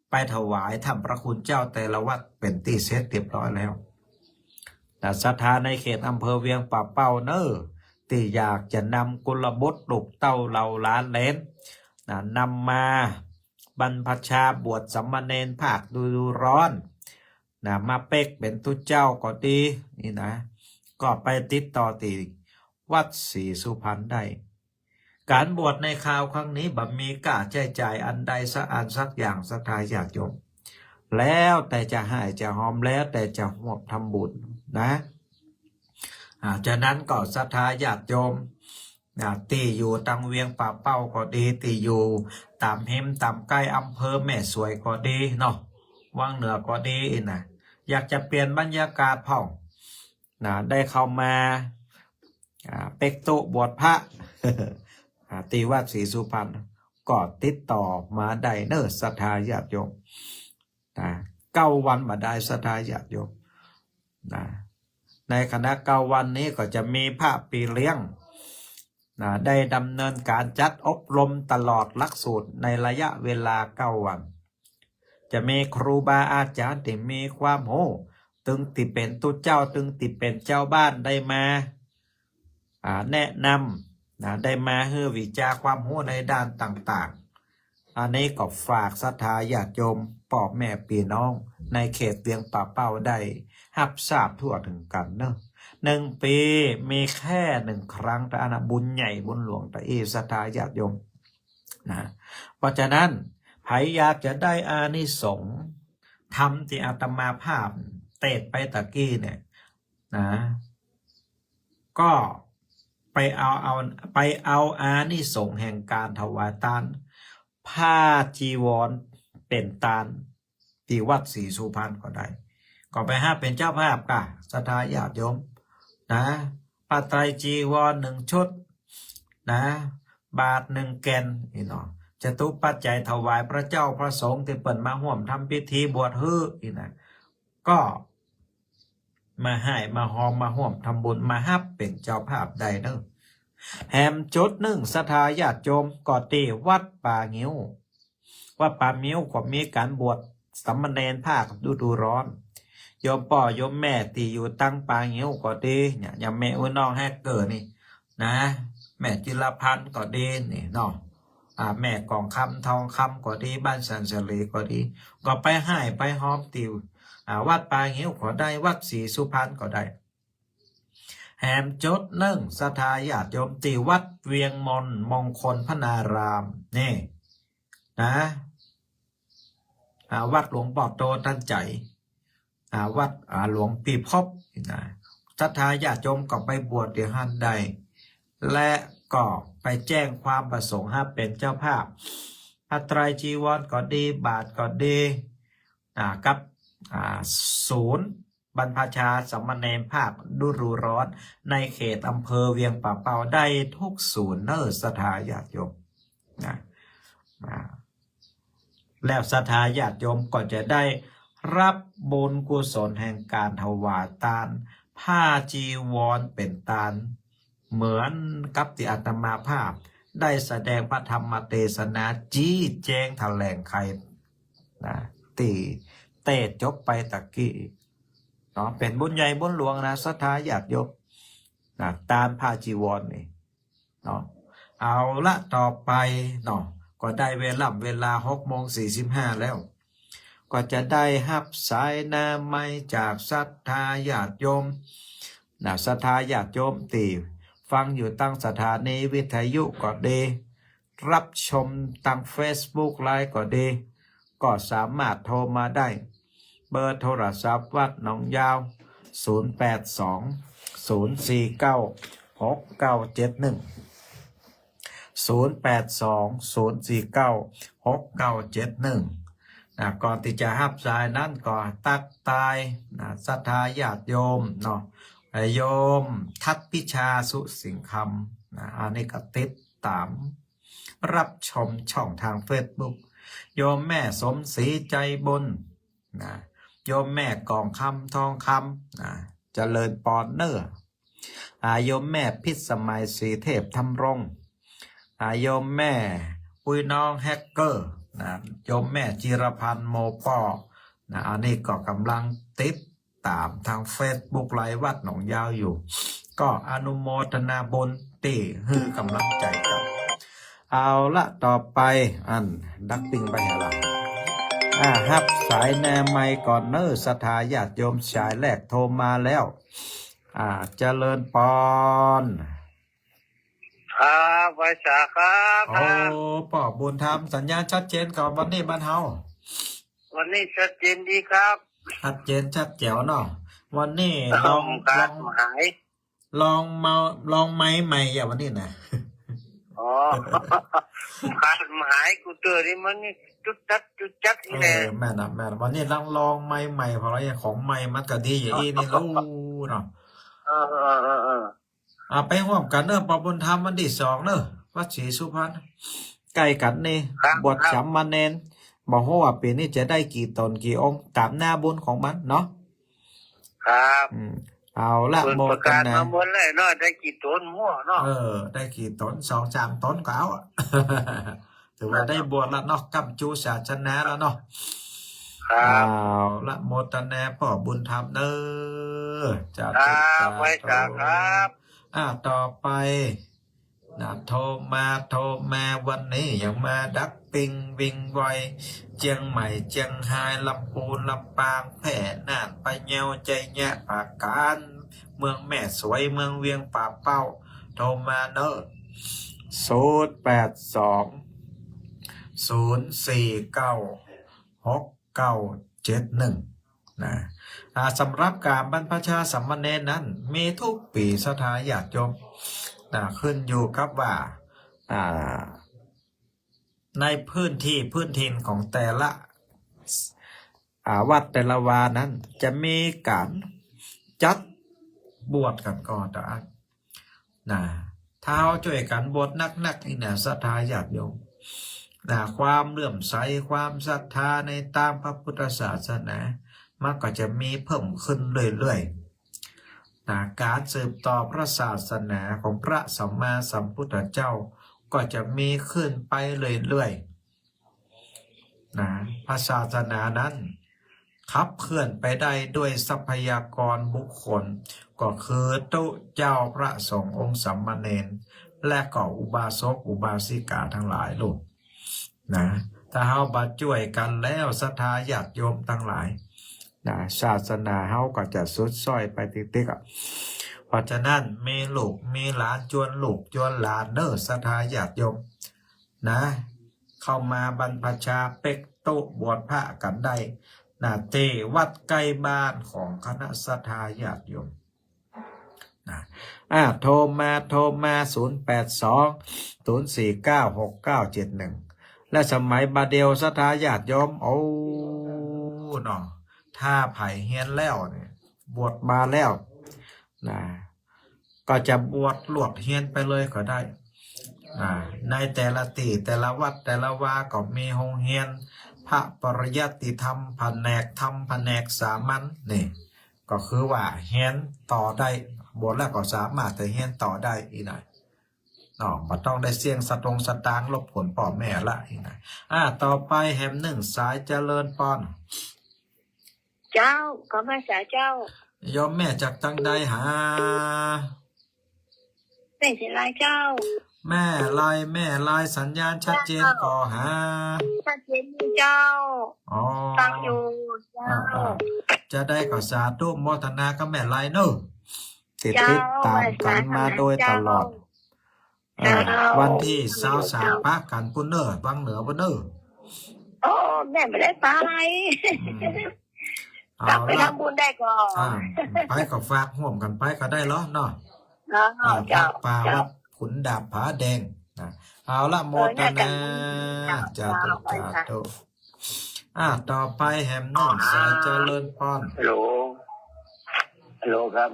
ไปถวายถ้ำพระคุณเจ้าแต่ละวัดเป๋นตี้เสร็จเรียบร้อยแล้ว นะ ศรัทธาในเขตอำเภอเวียงป่าเป้าเน่อ ตี้อยากจะนำกุลบุตรลูกเต้าเหล่าหลานเหลน นะ นำมาบรรพชาบวชสามเณรภาคฤดูร้อน นะ มาเป๊กเป๋นตุ๊เจ้าก็ดี นี่นะ ก็ไปติดต่อตี้วัดศรีสุพรรณได้ ก๋านบวชในคราวครั้งนี้บ่มีก้าใจ๊จ่ายอันใดสักอันสักอย่าง ศรัทธาญาติโยม แล้วแต่จะห้ายจะฮอม แล้วแต่จะฮวบทำบุญนะ อ่า ฉะนั้นก็ศรัทธาญาติโยม นะ ตี้อยู่ตังเวียงป่าเป้าก็ดี ตี้อยู่ต๋ามฮิมต๋ามใก้อำเภอแม่สวยก็ดีเนาะ วังเหนือก็ดีนะ อยากจะเปลี่ยนบรรยากาศพ่อง นะ ได้เข้ามา อ่า เป๊กตุ๊บวชพระ อ่า ตี้วัดศรีสุพรรณ ก็ติดต่อมาได้เน่อ ศรัทธาญาติโยม นะ เก้าวันบ่าดาย ศรัทธาญาติโยม นะ ในขณะเก้าวันนี้ก็จะมีพระปี้เลี้ยง นะ ได้ดำเนินก๋านจัดอบรมตลอดหลักสูตรในระยะเวลาเก้าวัน จะมีครูบาอาจ๋ารย์ตี้มีความฮู้ ตึงตี้เป๋นตุ๊เจ้า ตึงตี้เป๋นเจ้าบ้านได้มา อ่า แนะนำ นะ ได้มาหื้อวิชาความฮู้ในด้านต่างๆ อันนี้ก็ฝากศรัทธาญาติโยม ป้อแม่ปี้น้อง ในเขตเวียงป่าเป้าได้ฮับทราบทั่วเถิงกั๋นเนาะ หนึ่งปี๋มีแค่หนึ่งครั้งเต้าอั้นนะ บุญใหญ่บุญหลวงเต้าอี้ ศรัทธาญาติโยม นะ เพราะฉะนั้น ใผอยากจะได้อานิสงส์ธรรมตี้อาตมาภาพเตสน์ไปตะกี้เนี่ย นะ ก็ไปเอา เอา ไปเอาอานิสงส์แห่งก๋านถวายตาน ผ้าจีวรเป๋นตาน ตี้วัดศรีสุพรรณก็ได้ ก็ไปฮับเป๋นเจ้าภาพก่า ศรัทธาญาติโยม นะ ผ้าไตรจีวรหนึ่งชุด นะ บาตรหนึ่งแก่น นี่เนาะ จตุปัจจัยถวายพระเจ้าพระสงฆ์ตี้เปิ้นมาฮ่วมทำพิธีบวชหื้อ นี่นะ ก็มาห้ายมาฮอมมาฮ่วมทำบุญ มาฮับเป๋นเจ้าภาพได้เนาะ แหมจุดนึ่ง ศรัทธาญาติโยม ก็ตี้วัดป่างิ้ว วัดป่างิ้วก็มีก๋านบวชสามเณรภาคฤดูร้อน โยมป้อโยมแม่ตี้อยู่ตังป่างิ้วก็ดีเนี่ย อย่างแม่อุ๊ยน้องแฮกเกอร์นี่นะ แม่จิรพันธ์ก็ดีนี่เนาะ อ่า แม่กองคำทองคำก็ดี บ้านสันสลีก็ดี ก็ไปห้ายไปฮอมตี้ อ่า วัดป่างิ้วก็ได้ วัดศรีสุพรรณก็ได้ แหมจุดนึ่ง ศรัทธาญาติโยม ตี้วัดเวียงมนต์มงคลพนาราม นี่ นะ อ่า วัดหลวงป้อโตตันใจ๋ อ่า วัด อ่า หลวงปี้พบ นะ ศรัทธาญาติโยมก็ไปบวชตี้หั้นได้ และก็ไปแจ้งความประสงค์ฮับเป๋นเจ้าภาพ ผ้าไตรจีวรก็ดี บาตรก็ดี อ่า กับ อ่า ศูนย์บรรพชาสามเณรภาคฤดูร้อน ในเขตอำเภอเวียงป่าเป้าได้ทุกศูนย์เน่อ ศรัทธาญาติโยม นะ อ่า แล้วศรัทธาญาติโยมก็จะได้ฮับบุญกุศลแห่งก๋านถวายตาน ผ้าจีวรเป๋นตาน เหมือนกับตี้อาตมาภาพได้แสดงพระธรรมเตสนา จี๊แจงแถลงไข นะ ตี้เตสน์จบไปตะกี้เนาะ เป๋นบุญใหญ่บุญหลวงนะ ศรัทธาญาติโยม นะ ตานผ้าจีวรนี่เนาะ เอาละ ต่อไปเนาะ ก็ได้เวล่ำเวลาหกโมงสี่สิบห้าแล้ว ก็จะได้ฮับสายหน้าไมค์จากศรัทธาญาติโยม นะ ศรัทธาญาติโยมตี้ฟังอยู่ตังสถานีวิทยุก็ดี ฮับชมตังเฟซบุ๊กไลฟ์ก็ดี ก็สามารถโทรมาได้ เบอร์โทรศัพท์วัดหนองยาว ศูนย์แปดสอง ศูนย์สี่เก้า หกเก้าเจ็ดหนึ่ง ศูนย์แปดสอง ศูนย์สี่เก้า หกเก้าเจ็ดหนึ่ง นะ ก่อนตี้จะฮับสายนั้นก็ตั๊กตาย นะ ศรัทธาญาติโยมเนาะ โยมทัศน์พิชา สุสิงห์คำ นะ อันนี้ก็ติดต๋ามฮับชมช่องทางเฟซบุ๊ก โยมแม่สมศรีใจบุญ นะ โยมแม่กองคำทองคำ นะ เจริญปอนเน่อ อ่า โยมแม่พิสมัย ศรีเทพธำรง อ่า โยมแม่ ปุ้ยน้องแฮกเกอร์นะ โยมแม่จิรพันธ์โมป้อนะ อันนี้ก็ก่ำลังติดต๋ามตางเฟซบุ๊กไลฟ์วัดหนองยาวอยู่ ก็อนุโมทนาบุญตี้หื้อก่ำลังใจ๋กั๋น เอาละ ต่อไป อันดักปิ้งไปหาละ อ่า ฮับสายแนใหม่ก่อนเน่อ ศรัทธาญาติโยมสายแรกโทรมาแล้ว อ่า เจริญปอน ครับ ไหว้สาครับ โอ้ ครับ ป้อบุญธรรม สัญญาณชัดเจนก่อวันนี้บ้านเฮา วันนี้ชัดเจนดีครับ ชัดเจนชัดแจ๋วเนาะ วันนี้ลอง ครับ ลอง หาย ลองเมา ลองไมค์ใหม่อะวันนี้นะ อ๋อ ขาดหายกูเตือนนี่มันนี่จุดจัดจุดจัดนี่แหละ เออ แม่นนะ แม่นนะ วันนี้ลอง ลองไมค์ใหม่ เพราะว่าของใหม่มันก็ดีอย่างอี้นี่ลูกเนาะ เออ เออ เออ เออ อ่ะ ไปฮ่วมกั๋นเน่อ ป้อบุญธรรม วันตี้สองเน่อ วัดศรีสุพรรณ ใก้กั๋นนี่ ครับ บวช ครับ สามเณร บ่ฮู้ว่าปี๋นี้จะได้กี่ต๋นกี่องค์ ต๋ามหน้าบุญของมันเนาะ ครับ อืม เอาละ เปิ้นประกาศ โมทนา มาหมดแล้วเนาะ ได้กี่ต๋นมั่วเนาะ เออ ได้กี่ต๋น สองสามต๋นก็เอาอะ ถือว่าได้บวชละเนาะ ก้ำจู๋ศาสนาละเนาะ ครับ เอาละ โมทนาป้อบุญธรรมเน่อ สาธุ ครับ สาธุ ไหว้สาครับ อ่า ต่อไป นะ โทรมา โทรมา วันนี้ยังมาดักปิ้งวิ่งไว เจียงใหม่ เจียงฮาย ลำปูน ลำปาง แพร่ น่าน พะเยา ชัยยะ ปราการ เมืองแม่สวย เมืองเวียงป่าเป้า โทรมาเน่อ ศูนย์แปดสอง ศูนย์สี่เก้า หกเก้าเจ็ดหนึ่ง นะ อ่า สำหรับก๋านบรรพชาสามเณรนั้น มีกู้ปี๋ ศรัทธาญาติโยม นะ ขึ้นอยู่กับว่า อ่า ในพื้นตี้ พื้นถิ่นของแต่ละ อ่า วัดแต่ละวานั้น จะมีก๋านจัดบวชกั๋นก่อตาง นะ ถ้าเฮาจ้วยกั๋นบวชนักๆ นี่นะ ศรัทธาญาติโยม นะ ความเลื่อมใส ความศรัทธาในตางพระพุทธศาสนา มันก็จะมีเพิ่มขึ้นเรื่อยๆ นะ ก๋านสืบต่อพระศาสนาของพระสัมมาสัมพุทธเจ้า ก็จะมีขึ้นไปเรื่อยๆ นะ พระศาสนานั้นขับเคลื่อนไปได้ด้วยทรัพยากรบุคคล ก็คือตุ๊เจ้าพระสงฆ์องค์สามเณร และก็อุบาสกอุบาสิกาตังหลายลูก นะ ถ้าเฮาบ่จ้วยกั๋นแล้ว ศรัทธาญาติโยมตังหลาย นะ ศาสนาเฮาก็จะสุดส้อยไปติ๊กๆ อะ เพราะฉะนั้น มีลูกมีหลาน จวนลูกจวนหลานเน่อ ศรัทธาญาติโยม นะ เข้ามาบรรพชาเป๊กตุ๊บวชพระกั๋นได้ นะ ตี้วัดใก้บ้านของคณะศรัทธาญาติโยม นะ อ่า โทรมา โทรมา ศูนย์แปดสอง ศูนย์สี่เก้า หกเก้าเจ็ดหนึ่ง และสมัยบ่าเดี่ยวศรัทธาญาติโยม โอ้ เนาะ ถ้าใผเฮียนแล้วเนี่ย บวชมาแล้ว นะ ก็จะบวชลวดเฮียนไปเลยก็ได้ อ่า ในแต่ละตี้ แต่ละวัด แต่ละวา ก็มีโฮงเฮียนพระปริยัติธรรม แผนกธรรม แผนกสามัญ นี่ ก็คือว่าเฮียนต่อได้ บวชแล้วก็สามารถจะเฮียนต่อได้อี้หน้า เนาะ บ่ต้องได้เสี้ยงสตงค์สตางค์รบกวนป้อแม่ละอี้หน้า อ่า ต่อไปแหมนึ่งสาย เจริญปอน เจ้า ขอมาสาเจ้า โยมแม่จากตังใดหา แม่เชียงรายเจ้า แม่ลาย แม่ลาย สัญญาณชัดเจนก่อหา ชัดเจนดีเจ้า อ๋อ ฟังอยู่เจ้า อ่า อ่า จะได้ก็สาธุโมทนากับแม่ลายเน่อ ติด เจ้า ติดต๋ามกั๋นมาโดยตลอด เจ้า เออ เจ้า วันตี้ซาวสามปะกั๋นปู้นเน่อ วังเหนือปู้นเน่อ โอ้ แม่บ่ได้ไป อืม เอาละ กลับไปทำบุญได้ก่อน อ่า ไปก็ฝากฮ่วมกั๋นไปก็ได้เนาะ เนาะ อ่า เจ้า วัดป่า เจ้า วัดขุนดาบผาแดง นะ เอาละ โมทนา เออ เจ้า เจ้า เจ้า สาธุ เจ้า สาธุ อ่า ต่อไปแหมนึ่งสาย เจริญปอน ฮัลโหล ฮัลโหลครับ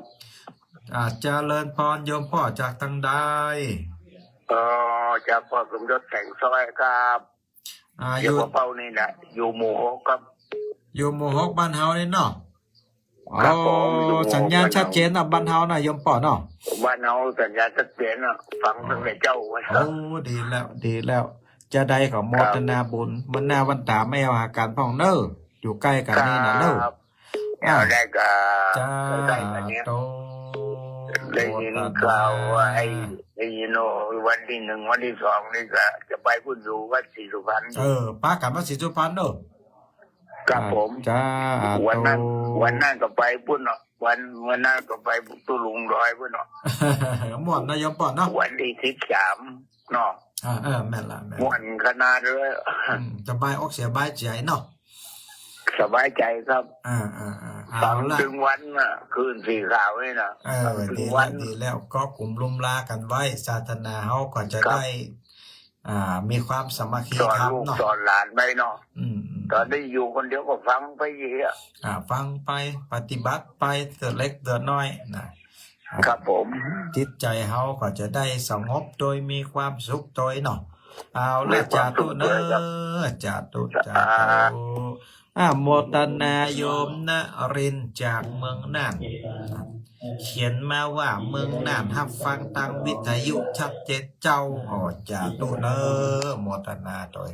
อ่า เจริญปอน โยมป้อจากตังใด เอ่อ จากป้อสมยศแสงสร้อยครับ อ่า อยู่ อยู่ป่าเป้านี่แหละ อยู่หมู่หกครับ อยู่หมู่หกบ้านเฮานี่เนาะ ครับผม อ๋อ อยู่หมู่หก สัญญาณชัดเจนนะ บ้านเฮา บ้านเฮานะ โยมป้อเนาะ บ้านเฮาสัญญาณชัดเจนนะ ฟังตั้งแต่เจ๊าไว้ โอ้ ดีแล้ว ดีแล้ว จะใดก็โมทนาบุญ วันหน้าวันต๋ามาแอ่วหากั๋นพ่องเน่อ อยู่ใก้กั๋นนี่นะเน่อ ครับ อ้าว แอ่วได้ก็ จ้า ใก้ๆ กั๋นเนี่ย โต ได้ยินข่าวว่าไอ้ โมทนา ได้ยินว่าวันตี้นึ่งวันตี้สองนี่ก็จะไปพุ้นอยู่วัดศรีสุพรรณ เออ ปะกั๋นวัดศรีสุพรรณเน่อ ครับผม จ้า วันนั้น โต วันนั้นก็ไปพุ้นเนาะ วัน วันนั้นก็ไปตุ๊ลุงดอยพุ้นเนาะ ม่วนเนาะโยมป้อนเนาะ วันตี้สิบสามเนาะ อ่า เออ แม่นละ แม่นละ ม่วนขนาดเลย อืม สบายอกสบายใจ๋เนาะ สบายใจ๋ครับ อ่า อ่า อ่า เอาละ ฟังตึงวันน่ะ คลื่นสีขาวนี่นะ เออ ฟังตึงวัน ดีแล้ว ดีแล้ว ก็กุมลุมลากั๋นไว้ ศาสนาเฮาก็จะ ครับ ได้ อ่า มีความสามัคคีธรรมเนาะ สอนลูกสอนหลานไปเนาะ อืม อืม ต๋อนนี้อยู่คนเดียวก็ฟังไปอย่างเงี้ย อ่า ฟังไป ปฏิบัติไป เตื้อเล็กเตื้อน้อยนะ ครับผม จิตใจ๋เฮาก็จะได้สงบโดยมีความสุขโดยเนาะ เอาละ มีความสุข สาธุเน่อ ด้วยครับ สาธุ สาธุ สาธุ อ่า โมทนาโยมนรินทร์จากเมืองน่าน เขียนมาว่าเมืองน่านฮับฟังตางวิทยุชัดเจนเจ้า อ๋อ สาธุเน่อ โมทนาโดย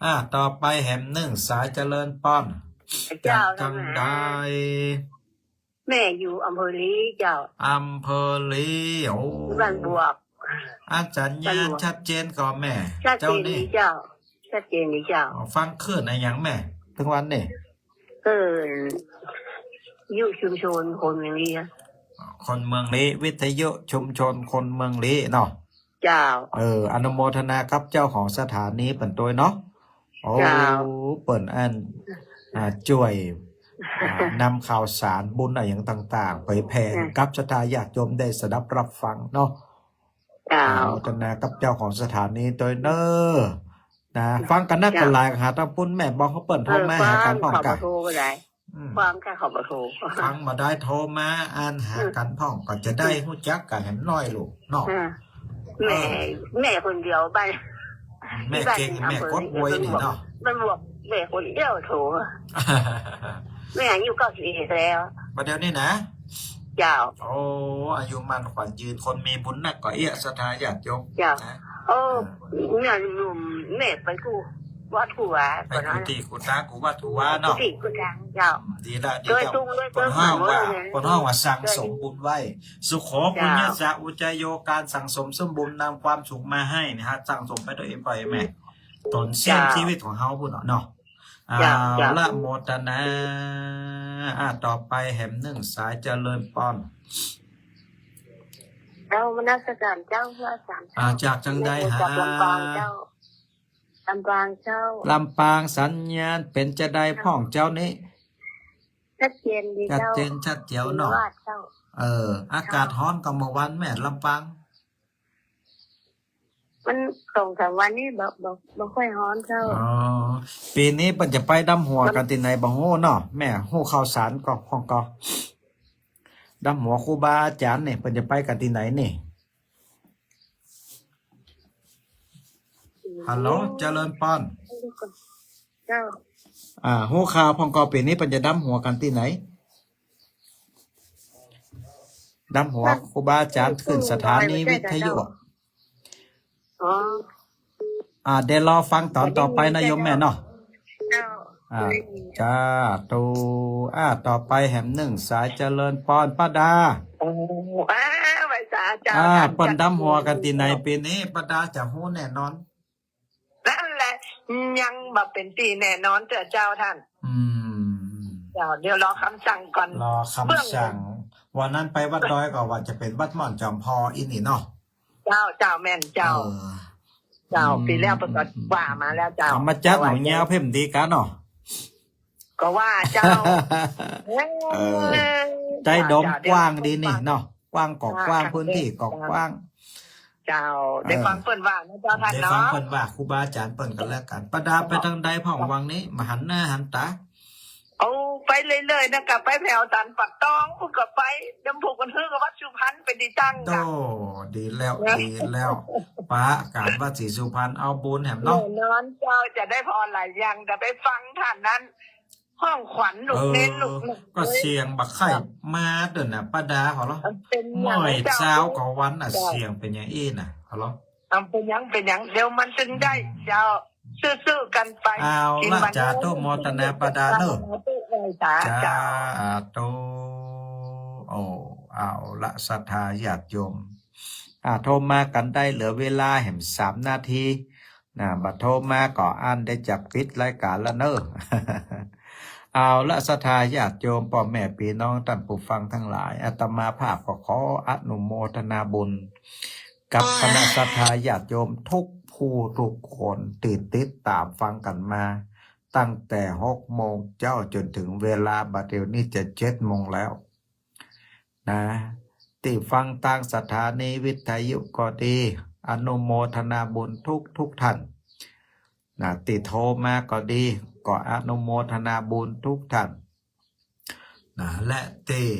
อ่า ต่อไปแหมนึ่งสายเจริญปอน เจ้า จากจังใด แม่อยู่อำเภอลีเจ้า อำเภอลี โอ้ บ้านบวก อ่า สัญญาณ บ้านบวก ชัดเจนก่อแม่ ชัดเจน เจ้านี่ ดีเจ้า ชัดเจนดีเจ้า อ๋อ ฟังคลื่นอะหยังแม่ ตึงวันนี่ เออ อยู่ชุมชนคนเมืองลีอะ คนเมืองลี วิทยุชุมชนคนเมืองลีเนาะ เจ้า เออ อนุโมทนากับเจ้าของสถานีเปิ้นตวยเนาะ โอ้ เจ้า เปิ้นอัน อ่า จ้วย อ่า นำข่าวสารบุญอะหยังต่างๆ เผยแผ่ อืม กับศรัทธาญาติโยมได้สดับรับฟังเนาะ เจ้า อนุโมทนากับเจ้าของสถานีตวยเน่อ นะ ฟังกั๋นนัก เจ้า กั๋นหลาย หาตางปุ้นแม่บอกเขาเปิ้นโทรมา เออ หากั๋นพ่อง ฟัง ก่ะ ขอเบอร์โทรก็ได้ อืม ฟังก่ะ ขอเบอร์โทร ฟังบ่ได้โทรมาอันหากั๋นพ่อง อืม ก็จะได้ฮู้จักกั๋นแหมน้อยลูกเนาะ อ่า แม่ เออ แม่คนเดียวบ้าน แม่เก่ง ที่บ้าน แม่กดไว้นี่เนาะ มันบอกแม่คนเดียวโทร แม่อายุเก้าสิบเอ็ดแล้ว บัดเดี๋ยวนี้นะ เจ้า โอ้ อายุมั่นขวัญยืน คนมีบุญนักก็เอี้ย ศรัทธาญาติโยม เจ้า นะ โอ้ เออ เนี่ยหนุ่มแม่ไปกู้วัดกู้วา ไปกู้ตี้กู้ตางกู้วัดกู้วาเนาะ กู้ตี้กู้ตางเจ้า อืม ดีละ ดีละ โดยตรง โดยตรง เปิ้นฮ้องว่า เปิ้นฮ้องว่าสั่งสมบุญไว้ สุโข เจ้า ปุญญะจะ อุจจโย ก๋านสั่งสมสมบุญนำความสุขมาให้นี่ฮะ สั่งสมไปโดยเอ็มไปแม่ ตนเสี้ยน เจ้า ชีวิตของเฮาพุ้นเนาะ เจ้า เอา เจ้า ละ โมทนา อ่า ต่อไปแหมนึ่งสายเจริญปอน เจ้า นมัสก๋านเจ้า พระอาจ๋ารย์เจ้า อ่า จากจังใด จากลำปางเจ้า ลำปางเจ้า ลำปางสัญญาณเป๋นจะใดพ่องเจ้านี่ ชัดเจนดีเจ้า ชัดเจนชัดแจ๋วเนาะ เจ้า เออ อากาศฮ้อนก่อเมื่อวานแม่ ลำปาง มันสองสามวันนี้บ่ บ่ บ่ค่อยฮ้อนเจ้า อ๋อ ปี๋นี้เปิ้นจะไปดำหัวกั๋นตี้ไหนบ่ฮู้เนาะ แม่ฮู้ข่าวสารก่อ พ่องก่อ ดำหัวครูบาอาจ๋ารย์นี่ เปิ้นจะไปกั๋นตี้ไหนนี่ ฮัลโหล เจริญปอน เจ้า อ่า ฮู้ข่าวพ่องก่อ ปี๋นี้เปิ้นจะดำหัวกั๋นตี้ไหน ดำหัวครูบาอาจ๋ารย์ขึ้นสถานีวิทยุ อ๋อ อ่า เดี๋ยวรอฟังต๋อนต่อไปนะโยมแม่เนาะ เจ้า อ่า สาธุ อ่า ต่อไปแหมนึ่งสายเจริญปอน ป้าดา โอ้ อ่า ไหว้สาเจ้า อ่า ท่าน เปิ้นดำหัวกั๋นตี้ไหนปี๋นี้ ป้าดาจะฮู้แน่นอน นั่นแหละ ยังบ่เป๋นตี้แน่นอนเตื้อเจ้าท่าน อืม เจ้า เดี๋ยวรอคำสั่งก่อน รอคำสั่ง เบื้อง วันนั้นไปวัดดอยก็ว่าจะเป๋นวัดม่อนจอมพออี้นี่เนาะ เจ้า เจ้า แม่นเจ้า เออ เจ้า อืม ปี๋แล้วเปิ้นก็ว่ามาแล้วเจ้า เอามาจัดหนองยาวเพ่มดีกั๋นเนาะ ก็ว่าเจ้า เออ เออ ใต้ดงกว้างดีนี่เนาะ กว้างก็กว้าง อ่า พื้นตี้ก็กว้าง เจ้า เออ ได้ฟังเปิ้นว่านะเจ้าท่านเนาะ ได้ฟังเปิ้นว่า ครูบาอาจ๋ารย์เปิ้นกั๋นแล้วกั๋น ป้าดาไปตางใดพ่องวังนี้ บ่หันหน้าหันต๋า เอาไปเรื่อยๆ นะ ก็ไปแถวสันป่าตอง พุ้นก็ไป ดำพุกกันฮือกับวัดสุพรรณเป๋นตี้ตั้ง โอ้ ดีแล้ว ดีแล้ว ปะกั๋นวัดศรีสุพรรณ เอาบุญแหมเนาะ แน่นอนเจ้า จะได้ผ่อหลายอย่าง จะไปฟังท่านนั้น ฮ้องขวัญลูกเน้นลูก เออ ลูก ก็เสียงบ่ใค่มาเตื้อนะ ป้าดาเขาเหรอ เป๋นอย่างนั้นเจ้า เมื่อยเช้ากับวันน่ะ เจ้า เสียงเป๋นอย่างอี้น่ะ เขาเหรอ เอ มันเป๋นหยัง เป๋นหยัง เดี๋ยวมันจึงได้ เจ้า ซื่อๆ กั๋นไป เอาละ กิ๋นวัน สาธุโมทนาปะดาเน่อ สาธุ เจ้า สาธุ โอ้ เอาละ ศรัทธาญาติโยม อ่า โทรมากั๋นได้ เหลือเวลาแหมสามนาที นะ บ่โทรมาก็อั้นได้จักปิดรายก๋านละเน่อ เอาละ ศรัทธาญาติโยม ป้อแม่ปี้น้องต้านผู้ฟังตังหลาย อาตมาภาพก็ขออนุโมทนาบุญ กับคณะศรัทธาญาติโยมกู้ผู้กู้คนตี้ติดต๋ามฟังกั๋นมา ตั้งแต่หกโมงเจ๊าจ๋นเถิงเวลาบ่าเดี่ยวนี้จะเจ็ดโมงแล้วนะ ตี้ฟังตางสถานีวิทยุก็ดี อนุโมทนาบุญกู้ๆ ท่านนะ ตี้โทรมาก็ดี ก็อนุโมทนาบุญกู้ท่าน นะ และตี้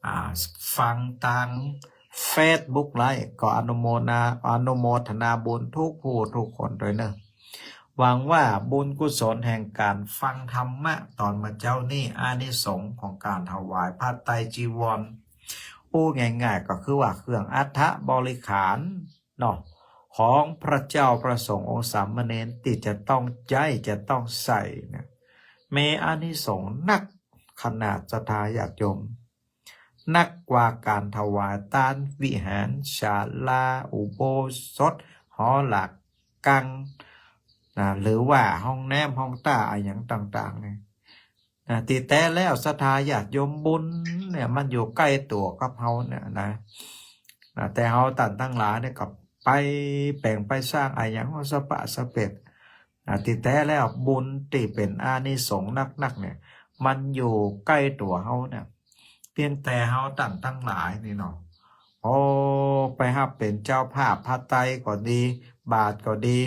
อ่า ฟังตางเฟซบุ๊กไลฟ์ก็อนุโมนา อนุโมทนาบุญกู้ผู้กู้คนตวยเน่อ หวังว่าบุญกุศลแห่งก๋านฟังธรรมะต๋อนเมื่อเจ๊านี้ อานิสงส์ของก๋านถวายผ้าไตรจีวร อู้ง่ายๆ ก็คือว่าเครื่องอัฐบริขารเนาะ ของพระเจ้าพระสงฆ์องค์สามเณรตี้จะต้องใจ๊จะต้องใส่เนี่ย มีอานิสงส์นักขนาด ศรัทธาญาติโยม นักกว่าก๋านถวายตานวิหาร ศาลา อุโบสถ หอระฆังนะ หรือว่าห้องน้ำห้องต้าอะหยังต่างๆ เนี่ยนะ ตี้แต๊แล้ว ศรัทธาญาติโยม บุญเนี่ยมันอยู่ใก้ตั๋วกับเฮาเนี่ยนะ นะ แต่เฮาต้านตังหลายเนี่ยก็ไปแป๋งไปสร้างอะหยังสะปะสะเปะ อ่า ตี้แต๊แล้วบุญตี้เป๋นอานิสงส์นักๆ เนี่ย มันอยู่ใก้ตั๋วเฮาเนี่ย เพียงแต่เฮาต้านตังหลายนี่เนาะ โอ้ ไปฮับเป๋นเจ้าภาพผ้าไตรก็ดี บาตรก็ดี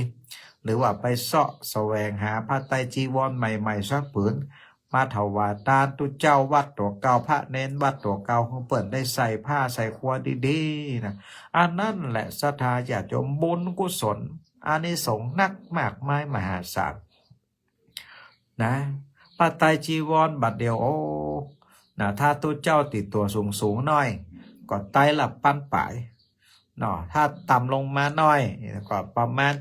หรือว่าไปเซาะแสวงหาผ้าไตรจีวรใหม่ๆ สักผืน มาถวายตานตุ๊เจ้าวัดตั๋วเก่า พระเณรวัดตั๋วเก่า หื้อเปิ้นได้ใส่ผ้าใส่ครัวดีๆ นะ อันนั้นแหละ ศรัทธาญาติโยม บุญกุศล อานิสงส์นักมากมายมหาศาลนะ ผ้าไตรจีวรบ่าเดี่ยว โอ้ นะ ถ้าตุ๊เจ้าตี้ตั๋วสูงๆ หน้อย ก็ไตรละปันป๋ายเนาะ ถ้าต่ำลงมาหน้อยก็ประมาณ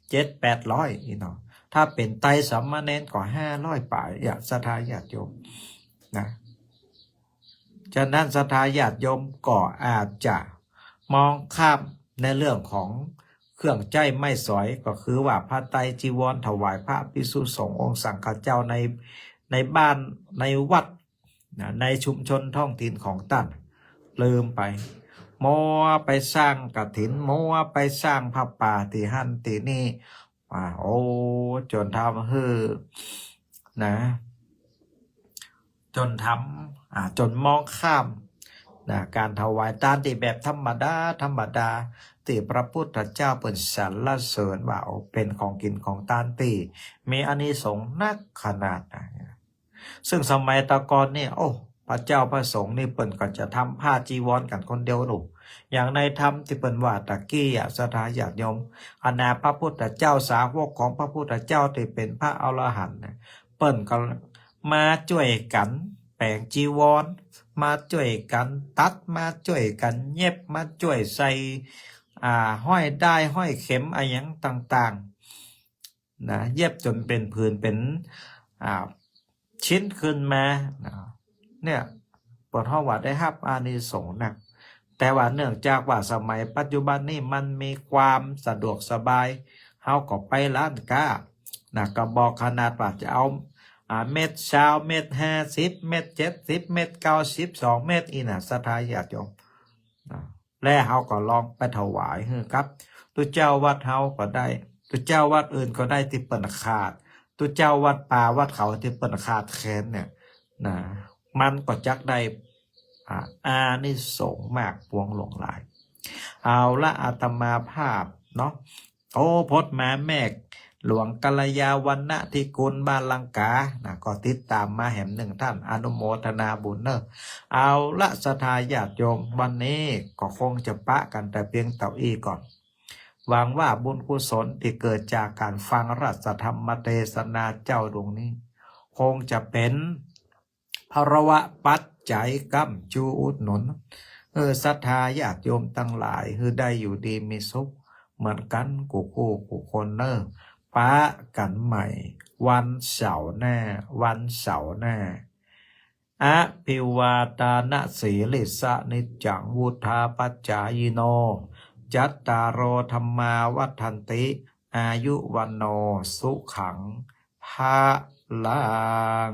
เจ็ดแปดร้อยนี่เนาะ ถ้าเป๋นไตรสามเณรก็ห้าร้อยป๋าย อ่ะ ศรัทธาญาติโยมนะ ฉะนั้นศรัทธาญาติโยมก็อาจจะมองข้ามในเรื่องของเครื่องใจ๊ไม้สอย ก็คือว่าผ้าไตรจีวรถวายพระภิกษุสงฆ์องค์สังฆเจ้าใน ในบ้านในวัดนะ ในชุมชนท้องถิ่นของต้าน ลืมไป มัวไปสร้างกฐิน มัวไปสร้างผ้าป่าตี้หั้นตี้นี่ อ่า โอ้ จ๋นทำหื้อ นะ จ๋นทำ อ่า จ๋นมองข้าม นะ ก๋านถวายตานตี้แบบธรรมดา ธรรมดา ตี้พระพุทธเจ้าเปิ้นสรรเสริญว่า โอ้ เป๋นของกิ๋นของตานตี้มีอานิสงส์นักขนาดไหน ซึ่งสมัยตะก่อนนี่ โอ้ พระเจ้าพระสงฆ์นี่เปิ้นก็จะทำผ้าจีวรกั๋นคนเดียวลูก อย่างในธรรมตี้เปิ้นว่าตะกี้อะ ศรัทธาญาติโยม ขนาดพระพุทธเจ้า สาวกของพระพุทธเจ้าตี้เป๋นพระอรหันต์นะ เปิ้นก็มาจ้วยกั๋นแป๋งจีวร มาจ้วยกั๋นตัด มาจ้วยกั๋นเย็บ มาจ้วยใส่ อ่า ห้อยด้าย ห้อยเข็ม อะหยังต่างๆ นะ เย็บจ๋นเป๋นผืนเป๋น อ่า ชิ้นขึ้นมานะ เนี่ย เปิ้นฮ้องว่าได้ฮับอานิสงส์นัก แต่ว่าเนื่องจากว่าสมัยปัจจุบันนี่มันมีความสะดวกสบาย เฮาก็ไปร้านก๊านะ ก็บอกขนาดว่าจะเอา อ่า เม็ดซาว เม็ดห้าสิบ เม็ดเจ็ดสิบ เม็ดเก้าสิบ สองเม็ดอี้นะ ศรัทธาญาติโยมนะ และเฮาก็ลองไปถวายหื้อกับตุ๊เจ้าวัดเฮาก็ได้ ตุ๊เจ้าวัดอื่นก็ได้ตี้เปิ้นขาด ตุ๊เจ้าวัดป่าวัดเขาตี้เปิ้นขาดแคลนเนี่ยนะ มันก็จักได้ อ่า อานิสงส์มากปวงหลวงหลาย เอาละ อาตมาภาพเนาะ โอ้ พจน์มาแมก หลวงกัลยาวัณณธิกุล บ้านลังกานะ ก็ติดต๋ามมาแหมนึ่งต้าน อนุโมทนาบุญเน่อ เอาละ ศรัทธาญาติโยม วันนี้ก็คงจะปะกั๋นแต่เปียงเต้าอี้ก่อน หวังว่าบุญกุศลตี้เกิดจากก๋านฟังราชธรรมเตสนาเจ้าดวงนี้ คงจะเป๋น พละวะปัจจัย ก๊ำจูอุดหนุน เออ ศรัทธาญาติโยมตังหลาย หื้อได้อยู่ดีมีสุข เหมือนกั๋นกู้คู่กู้คนเน่อ ปะกั๋นใหม่วันเสาร์หน้า วันเสาร์หน้า อภิวาทานสีลิสสะนิจจัง วุฑฒาปจจายิโน จัตตาโร ธัมมา วัฑฒันติ อายุ วัณโณ สุขัง พลัง